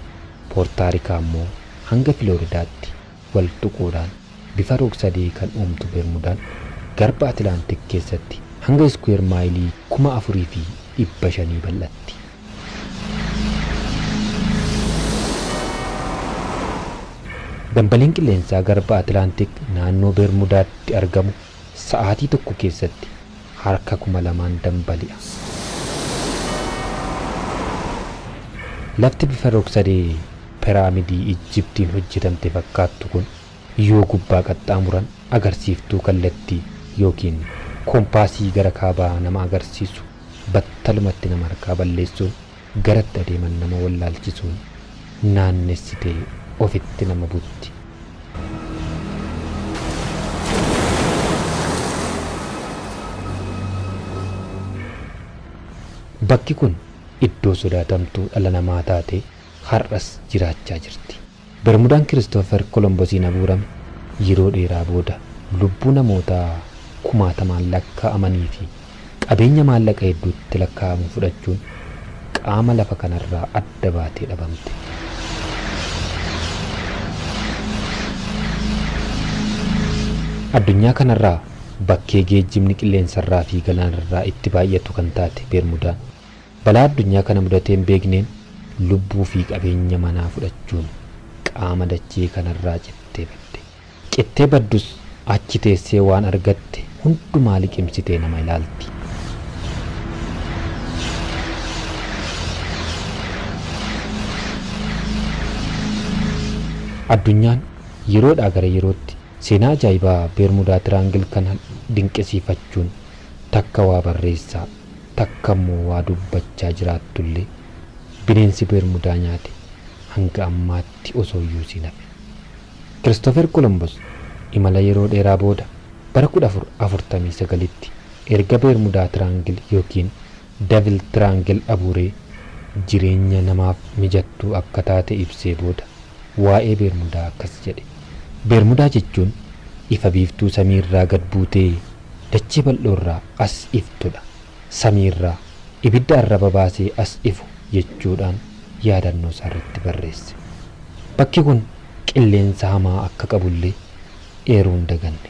Speaker 15: Poortaarikaa immoo hanga Filooridaatti wal tuquudhaan bifa rog-sadee kan uumtu Bermudaan garba Atlaantik keessatti hanga iskuweer maayilii 4,500 bal'atti. Dambaliin qilleensaa garba Atlaantik naannoo Bermudaatti argamu sa'aatii tokko keessatti harka 2,000 dambali'a. Lafti bifa rog-sadee piraamidii Ijjiptiin hojjetamte fakkaattu kun Yoo gubbaa qaxxaamuran agarsiiftuu kallattii yookiin koompaasii gara kaabaa nama agarsiisu battalumatti nama harkaa balleessuun garatti adeeman nama wallaalchisuun naannessitee ofitti nama butti. Bakki kun iddoo sodaatamtuu dhala namaa taate har'as jiraachaa jirti. Bermudaan Kiristoofer Kolombosiin abuurame yeroo dheeraa booda lubbuu namootaa kumaatamaan lakkaa'amanii fi qabeenya maallaqa hedduutti lakkaa'amu fudhachuun qaama lafa kanarraa adda baatee dhabamte. Addunyaa kanarraa bakkee geejjibni qilleensarraa fi galaanarraa itti baay'atu kan taate Bermudaan balaa addunyaa kana mudatee hin beekneen lubbuu fi qabeenya manaa fudhachuun qaama dachee kanarraa cittee badde. Cittee baddus achi teessee waan argatte hundumaa liqimsitee nama ilaalti. Addunyaan yeroodhaa gara yerootti seenaa ajaa'ibaa Bermudaa Tiraangil kana dinqisiifachuun takka waa barreessaa takka immoo waa dubbachaa jiraattullee bineensi Bermudaa nyaate hanga ammaatti osoo iyyuu siin hafe. Kiristoofer Kolombos imala yeroo dheeraa booda bara 1449tti erga Bermudaa Tiraangil yookiin Devil Tiraangil abuuree jireenya namaaf mijattuu akka taate ibsee booda waa'ee Bermudaa akkas jedhe. Bermudaa jechuun ifa biiftuu samiirraa gad buutee dachee bal'oorraa as iftudha. Samiirraa ibidda arraba baasee as ifu jechuudhaan yaadannoo isaarratti barreesse. Bakki kun qilleensa hamaa akka qabullee eeruu hin daganne.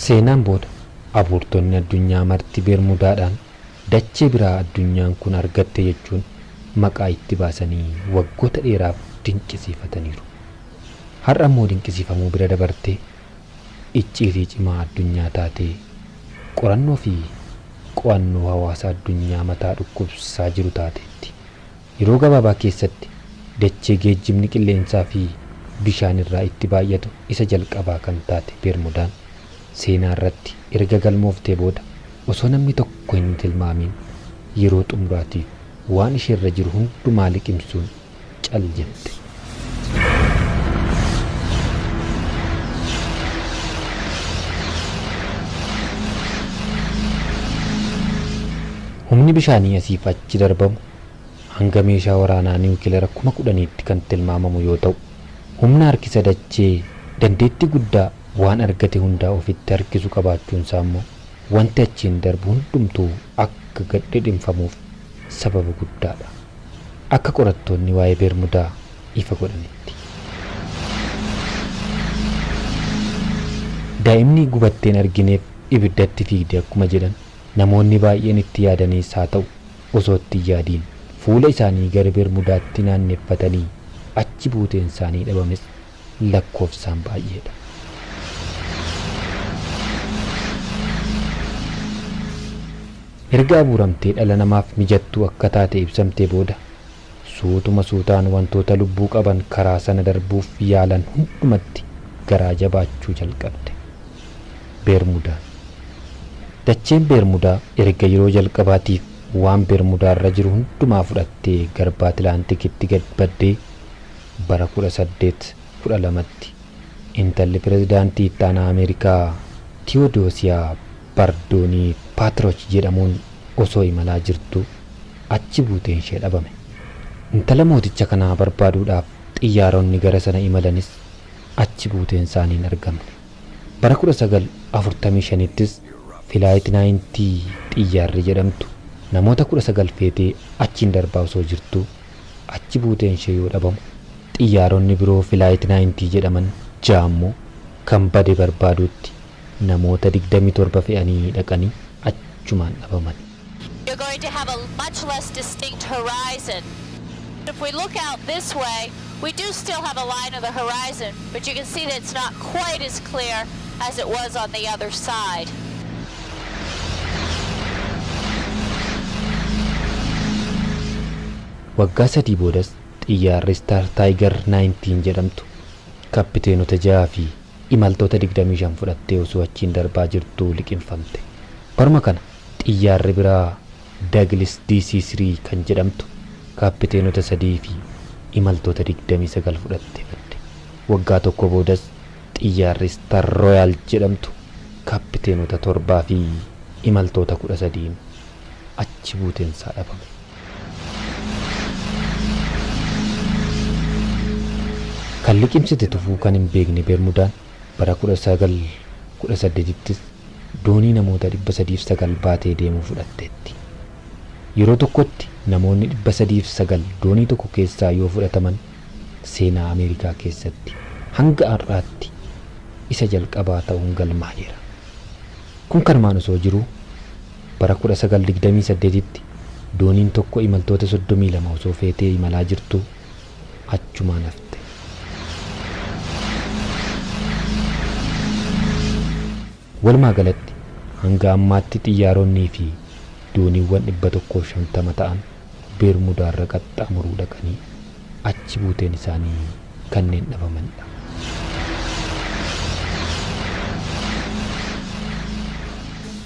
Speaker 15: Seenaan booda abuurtonni addunyaa marti Bermudaadhaan dachee biraa addunyaan kun argatte jechuun maqaa itti baasanii waggoota dheeraaf dinqisiifataniiru. Har'a immoo dinqisiifamuu bira dabartee icciitii cimaa addunyaa taatee qorannoo fi qo'annoo hawaasa addunyaa mataa dhukkubsaa jiru taateetti. Yeroo gabaabaa keessatti dachee geejjibni qilleensaa fi bishaan irraa itti baay'atu isa jalqabaa kan taate Bermudaan seenaa irratti erga galmooftee booda osoo namni tokko hin tilmaamiin yeroo xumuraatiif waan isheerra jiru hundumaa liqimsuun cal jette. Humni bishaanii asiif achi darbamu hanga meeshaa waraanaa niwukileera 10,000tti kan tilmaamamu yoo ta'u, humna harkisa dachee dandeettii guddaa waan argate hundaa ofitti harkisu qabaachuun isaa immoo wanti achiin darbu hundumtuu akka gad dhidhimfamuuf sababa guddaadha. Akka qorattoonni waa'ee Bermudaa ifa godhanitti. Daa'imni gubatteen argineef ibiddatti fiigde akkuma jedhan namoonni baay'een itti yaadaniis haa ta'u osoo itti hin yaadiin fuula isaanii gara Bermudaatti naanneeffatanii achi buuteen isaanii dhabames lakkoofsaan baay'eedha. Erga abuuramtee dhala namaaf mijattuu akka taate ibsamtee booda suutuma suutaan wantoota lubbuu qaban karaa sana darbuuf yaalan hundumatti garaa jabaachuu jalqabde. Bermudaan. Dacheen Bermudaa erga yeroo jalqabaatiif waan Bermudaarra jiru hundumaa fudhattee garba Atilaantikitti gad baddee bara 1812tti intalli pirezidaantii ittaanaa Ameerikaa Tiyoodosiyaa Bardoonii Paatroch jedhamuun osoo imalaa jirtu achi buuteen ishee dhabame. Intala mooticha kanaa barbaaduudhaaf xiyyaaronni gara sana imalanis achi buuteen isaanii hin argamne. Bara 1945ttis Filaayit 90 xiyyaarri jedhamtu namoota 19 feetee achiin darbaa osoo jirtu achi buuteen ishee yoo dhabamu xiyyaaronni biroo Filaayit 90 jedhaman ja'a immoo kan bade barbaaduutti namoota 27 fe'anii dhaqanii achumaan dhabaman.
Speaker 16: You're going to have a much less distinct horizon. If we look out this way, we do still have a line of the horizon, but you can see that it's not quite as clear as it was on the other side.
Speaker 15: Waggaa 3 boodas xiyyaarri Star Tiger 19 jedhamtu kappiteenota 6 fi imaltoota 25 fudhattee osoo achiin darbaa jirtuu liqimfamte. Baruma kana xiyyaarri biraa Douglas DC-3 kan jedhamtu kappiteenota 3 fi imaltoota 29 fudhattee badde. Waggaa tokko boodas xiyyaarri Star Royal jedhamtu kappiteenota 7 fi imaltoota 13 achi buuteensaa dhabame. Kan liqimsite tufuu kan hin beekne Bermudaan bara 1918ttis doonii namoota 309 baatee deemuu fudhatteetti. Yeroo tokkotti namoonni 309 doonii tokko keessaa yoo fudhataman seenaa Ameerikaa keessatti hanga har'aatti isa jalqabaa ta'uun galmaa'eera. Kun kanumaan osoo jiruu bara 1928tti dooniin tokko imaltoota 32 osoo feetee imalaa jirtu achumaan hafte. Walumaa galatti hanga ammaatti xiyyaaronnii fi dooniiwwan 150 ta'an Bermudaarra qaxxaamuruu dhaqanii achi buuteen isaanii kanneen dhabamanidha.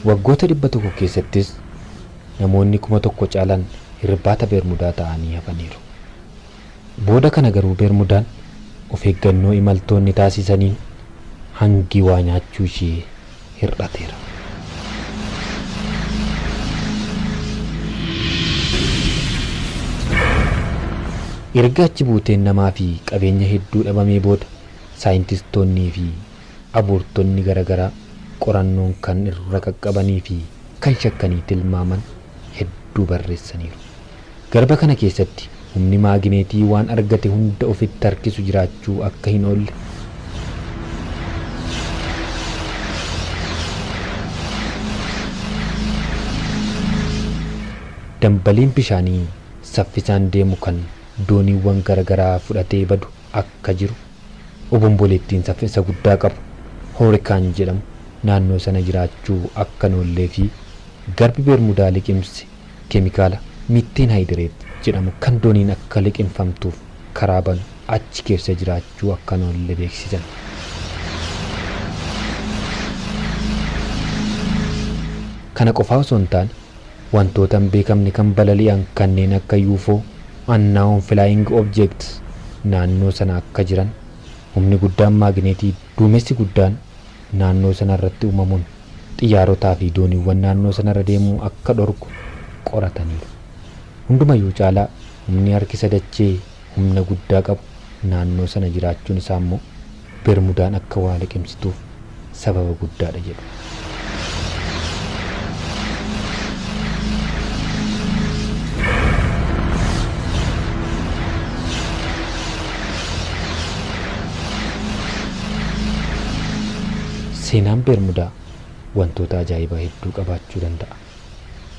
Speaker 15: Waggoota 100 keessattis namoonni 1000 caalan hirbaata Bermudaa ta'anii hafaniiru. Booda kana garuu Bermudaan of eeggannoo imaltoonni taasisaniin hangi waa nyaachuu ishee hir'ateera. Erga achi buuteen namaa fi qabeenya hedduu dhabamee booda saayintistoonnii fi abuurtonni garaagaraa qorannoon kan irra qaqqabanii fi kan shakkanii tilmaaman hedduu barreessaniiru. Garba kana keessatti humni maagineetii waan argate hunda ofitti harkisu jiraachuu akka hin oolle dambaliin bishaanii saffisaan deemu kan dooniiwwan garaagaraa fudhatee badu akka jiru obomboleettiin saffisa guddaa qabu hoorikaan jedhamu naannoo sana jiraachuu akka hin oollee fi garbi Bermudaa liqimse keemikaala mitteen haayidireet jedhamu kan dooniin akka liqimfamtuuf karaa banu achi keessa jiraachuu akka hin oolle beeksisan. Kana qofaa osoo hin taane wantoota hin beekamne kan balali'an kanneen akka UFO, unknown flying objects naannoo sana akka jiran humni guddaan maagineetii duumessi guddaan naannoo sana irratti uumamuun xiyyaarotaa fi dooniiwwan naannoo sanarra deemuu akka dhorku qorataniiru. Hundumayyuu caalaa humni harkisa dachee humna guddaa qabu naannoo sana jiraachuun isaa immoo Bermudaan akka waa liqimsituuf sababa guddaadha jedhu. Seenaan Bermudaa wantoota ajaa'ibaa hedduu qabaachuu danda'a.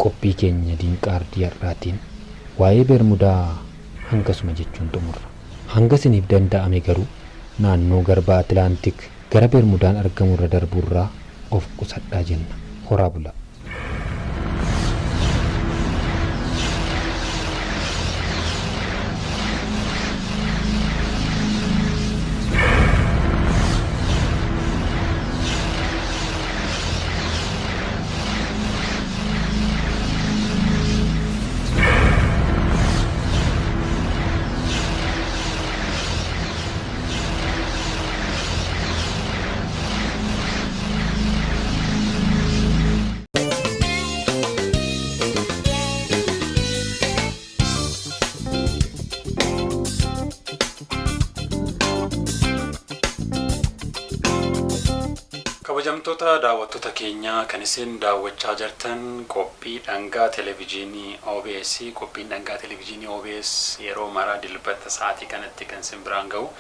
Speaker 15: Qophii keenya diinqaardii har'aatiin waa'ee Bermudaa hangasuma jechuun xumurra. Hanga isiniif danda'ame garuu naannoo garba Atilaantik gara Bermudaan argamurra darbuurraa of qusadhaa jenna. Horaa bulaa.
Speaker 1: Kabajamtoota daawwattoota keenyaa kan isin daawwachaa jirtan qophii dhangaa televezyiinii OBS. Qophiin dhangaa televezyiinii OBS yeroo maraa dilbata sa'aatii kanatti kan isin biraan gahu.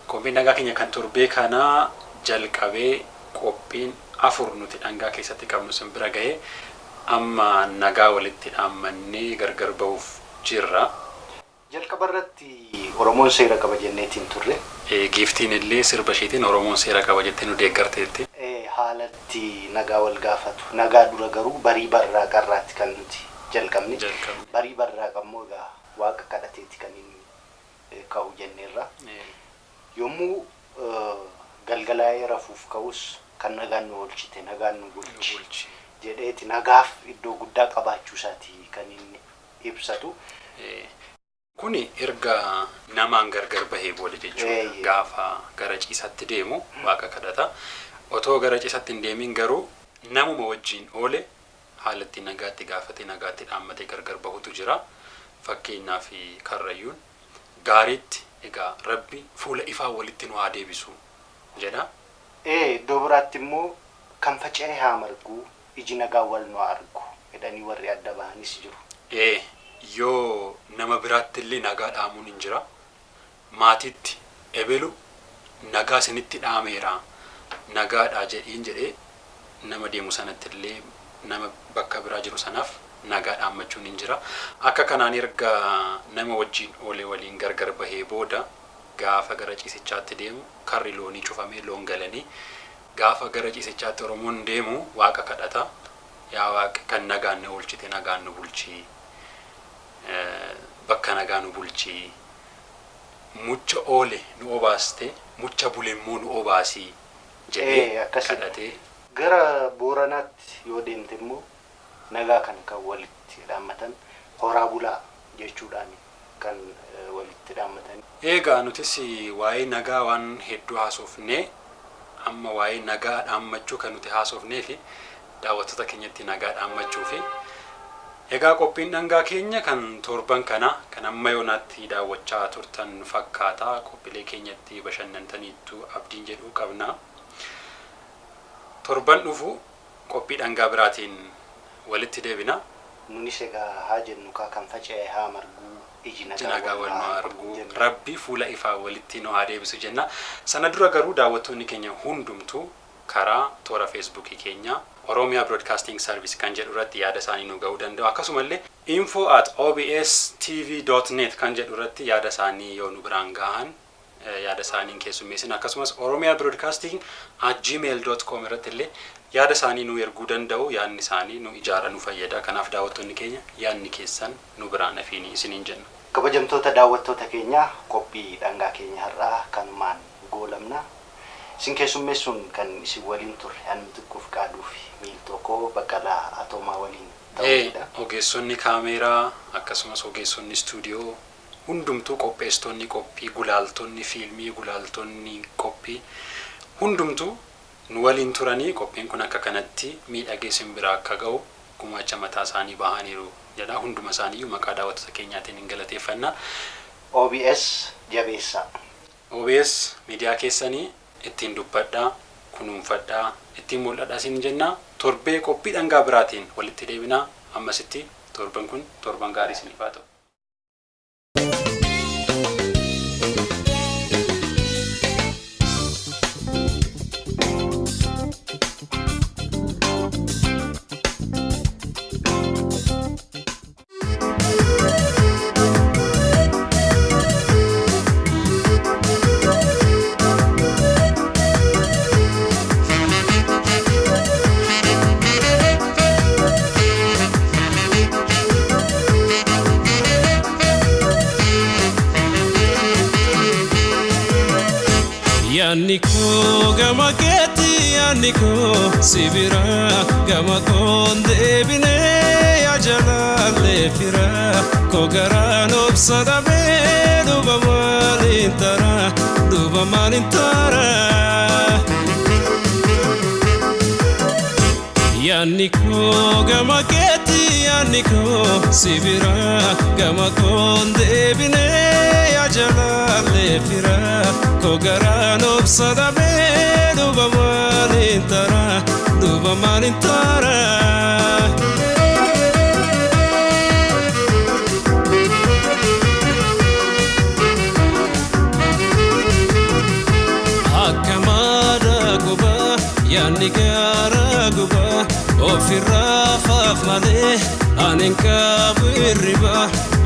Speaker 1: Qophiin dhangaa keenya kan torbee kanaa jalqabee qophiin 4 nuti dhangaa keessatti qabnu isin bira gahee amma nagaa walitti dhaammannee gargar bahuuf jirra.
Speaker 2: Jalqaba irratti Oromoon seera qaba jenneetiin turre.
Speaker 1: Giiftiin illee sirba isheetiin Oromoon seera qaba jettee nu deeggarteetti.
Speaker 2: Haalatti nagaa wal gaafatu. Nagaa dura garuu barii barraa qarraatti kan nuti Jalqabni. Barii barraaqa immoo egaa waaqa kadhateeti kan inni ka'u jenneerra. Yommuu galgalaa'ee rafuuf ka'us kan nagaan nu oolchite nagaan nu bulchi jedheeti nagaaf iddoo guddaa qabaachuu isaati kan inni ibsatu.
Speaker 1: Kuni erga namaan gargar bahee booda jechuudha. Gaafa gara ciisaatti deemu waaqa kadhata. Otoo gara ciisaatti hin deemin garuu namuma wajjin oole haala itti nagaatti gaafate nagaatti dhaammatee gargar bahutu jira. Fakkeenyaaf Karrayyuun gaariitti egaa Rabbi fuula ifaa walitti nu haa deebisu jedha.
Speaker 2: Iddoo biraatti immoo kan faca'e haa margu iji nagaa wal nu haa argu jedhanii warri adda bahanis jiru.
Speaker 1: Yoo nama biraatti illee nagaa dhaamuun hin jira. Maatiitti ebelu nagaa isinitti dhaameera nagaadhaa jedhiin jedhee nama deemu sanatti illee nama bakka biraa jiru sanaaf nagaa dhaammachuun hin jira. Akka kanaan erga nama wajjin oolee waliin gargar bahee booda gaafa gara ciisichaatti deemu karri loonii cufamee loon galanii gaafa gara ciisichaatti Oromoon deemu waaqa kadhata. Yaa waaqa kan nagaan nu oolchite nagaan nu bulchi. Bakka nagaa nu bulchi. Mucha oole nu obaaste mucha bule immoo nu obaasi jedhee kadhatee.
Speaker 2: Gara Booranaatti yoo deemte immoo nagaa kana kan walitti dhaammatan horaa bulaa jechuudhaan kan walitti dhaammatan.
Speaker 1: Egaa nutis waa'ee nagaa waan hedduu haasofnee amma waa'ee nagaa dhaammachuu kan nuti haasofnee fi daawwattoota keenyatti nagaa dhaammachuu fi egaa qophiin dhangaa keenya kan torban kana kan amma yoonaatti daawwachaa turtan fakkaata. Qophiilee keenyatti bashannantaniittu abdiin jedhu qabna. Torban dhufu qophii dhangaa biraatiin walitti deebina.
Speaker 2: Nunis egaa haa jennu kan faca'e haa margu iji
Speaker 1: nagaa wal nu argu Rabbi fuula ifaa walitti nu haa deebisu jenna. Sana dura garuu daawwattoonni keenya hundumtuu karaa toora Feesbuukii keenya Oromia Broadcasting Service kan jedhu irratti yaada isaanii nu ga'uu danda'u. Akkasumallee info@obstv.net kan jedhu irratti yaada isaanii yoo nu biraan gahan yaada isaaniin keessummeessin. Akkasumas Oromia Broadcasting @gmail.com irratti illee yaada isaanii nu erguu danda'u. Yaadni isaanii nu ijaara nu fayyada. Kanaaf daawwattoonni keenya yaadni keessan nu biraan hafiini isiniin jenna.
Speaker 2: Kabajamtoota daawwattoota keenya qophii dhangaa keenya har'aa kanumaan goolamna. Isin keessummeessuun kan isin waliin turre ani xiqqoof qaaduu fi miiltoo koo Baqqalaa Atoomaa waliin ta'uudha.
Speaker 1: Ogeessonni kaameeraa akkasumas ogeessonni istuudiyoo hundumtuu qopheessitoonni qophii gulaaltonni fiilmii gulaaltonni qophii hundumtuu nu waliin turanii qophiin kun akka kanatti miidhagee isin biraa akka ga'u gumaacha mataa isaanii bahaniiru jedha. Hunduma isaaniiyyuu maqaa daawwattoota keenyaatiin hin galateeffanna.
Speaker 2: OBS jabeessaa.
Speaker 1: OBS miidiyaa keessanii ittiin dubbadhaa, kunuunfadhaa, ittiin mul'adhaa isin jenna. Torbee qophii dhangaa biraatiin walitti deebinaa. Ammasitti torban kun torban gaarii isiniif haa ta'u.
Speaker 17: Yaanni koo gama keetti yaanni koo si bira gama koon deebinee yaa jalaallee fira koo garaan obsa dhabee duuba maaliin tara duuba maaliin tara. Yaanni koo gama keetti yaanni koo si bira gama koon deebinee yaa jalaallee fira koo garaan obsa dhabee duuba maaliin tara duuba maaliin tara. Akka maada gubaa yaanni gaara gubaa ofirraa faaf malee ani hin qabu hirriba.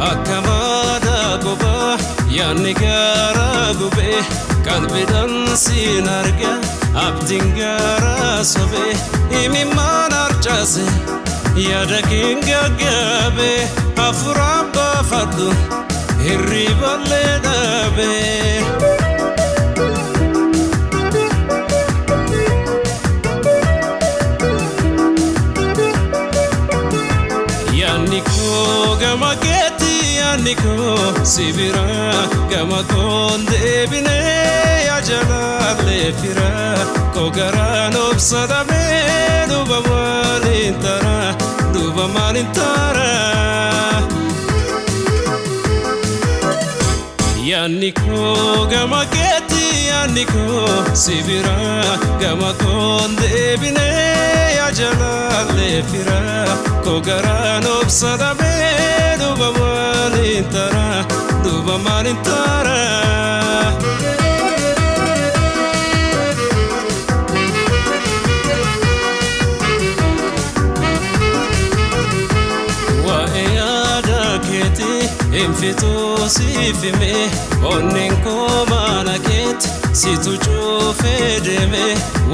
Speaker 17: Akka maada gubaa yaanni gaara gubee qalbiidhaan siin arga abdiin gaara sobee imimmaan arga. Harcaase yaada keen gaggaabe hafuuraan baafadhu hirriballee dhaabe. Yaanni koo gama keetti yaanni koo si bira gama koon deebinee yaa jalaalee fira koo garaan obsa dhabee duuba maaliin tara duuba maaliin tara. Yaanni koo gama keetti yaanni koo si bira gama koon deebinee yaa jalaalee fira koo garaan obsa dhabee duuba maaliin tara duuba maaliin tara. Waa'ee yaada keetii hin fixuu siif hime onneen koo mana keetti situ cuufee deeme.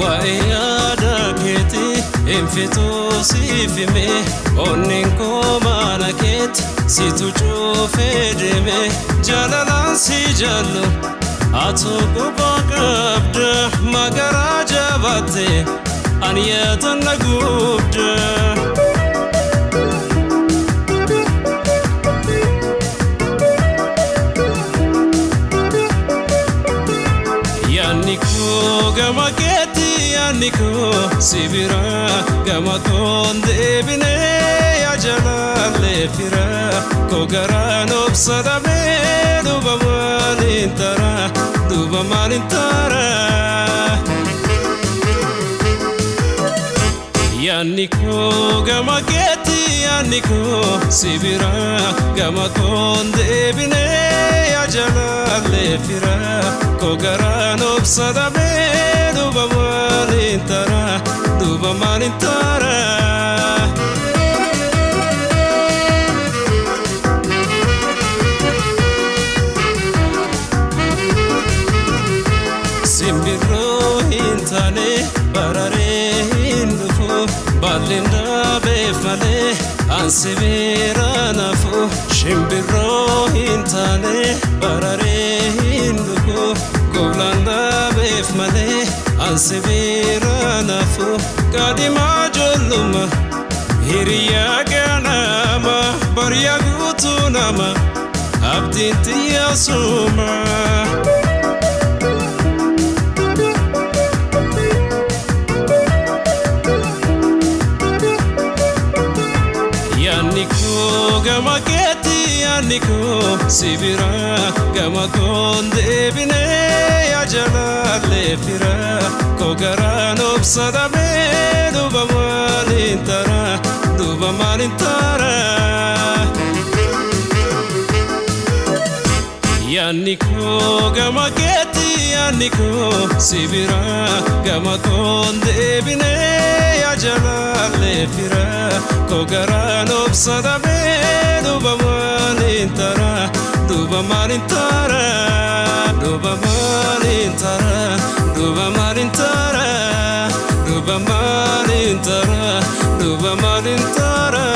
Speaker 17: Waa'ee yaada keetii hin fixuu siif hime onneen koo mana keetti situ cuufee deeme. Jaalalaan si jaallu atu quba qabda magaraa jabaatte ani yaada na gubda. Yaanni koo gama keetti yaanni koo si bira gama koon deebinee yaa jalaalee fira koo garaan obsa dhabee duuba maaliin tara duuba maaliin tara. Yaanni koo gama keetti yaanni koo si bira gama koon deebinee yaa jalaalee fira koo garaan obsa dhabee duuba maaliin tara duuba maaliin tara. Simbirroo hin taane bararee hin dhufu baalleen dhaabeef malee ansi bira nafu. Shimbirroo hin taane bararee hin dhufu goblaan dhaabeef malee ansi bira nafu. Kaadhimaa ijoollummaa hiriyaa ganama bariyaa guutuu nama abdiin xiyyaasuma. Yaanni koo gama keetti yaanni koo si bira gama koon deebinee yaa jalaalee fira koo garaan obsa dhabee duuba maaliin tara duuba maaliin tara. Yaanni koo gama keetti yaanni koo si bira gama koon deebinee yaa jalaalee fira koo garaan obsa dhabee duuba maaliin tara duuba maaliin tara duuba maaliin tara duuba maaliin tara duuba maaliin tara duuba maaliin tara.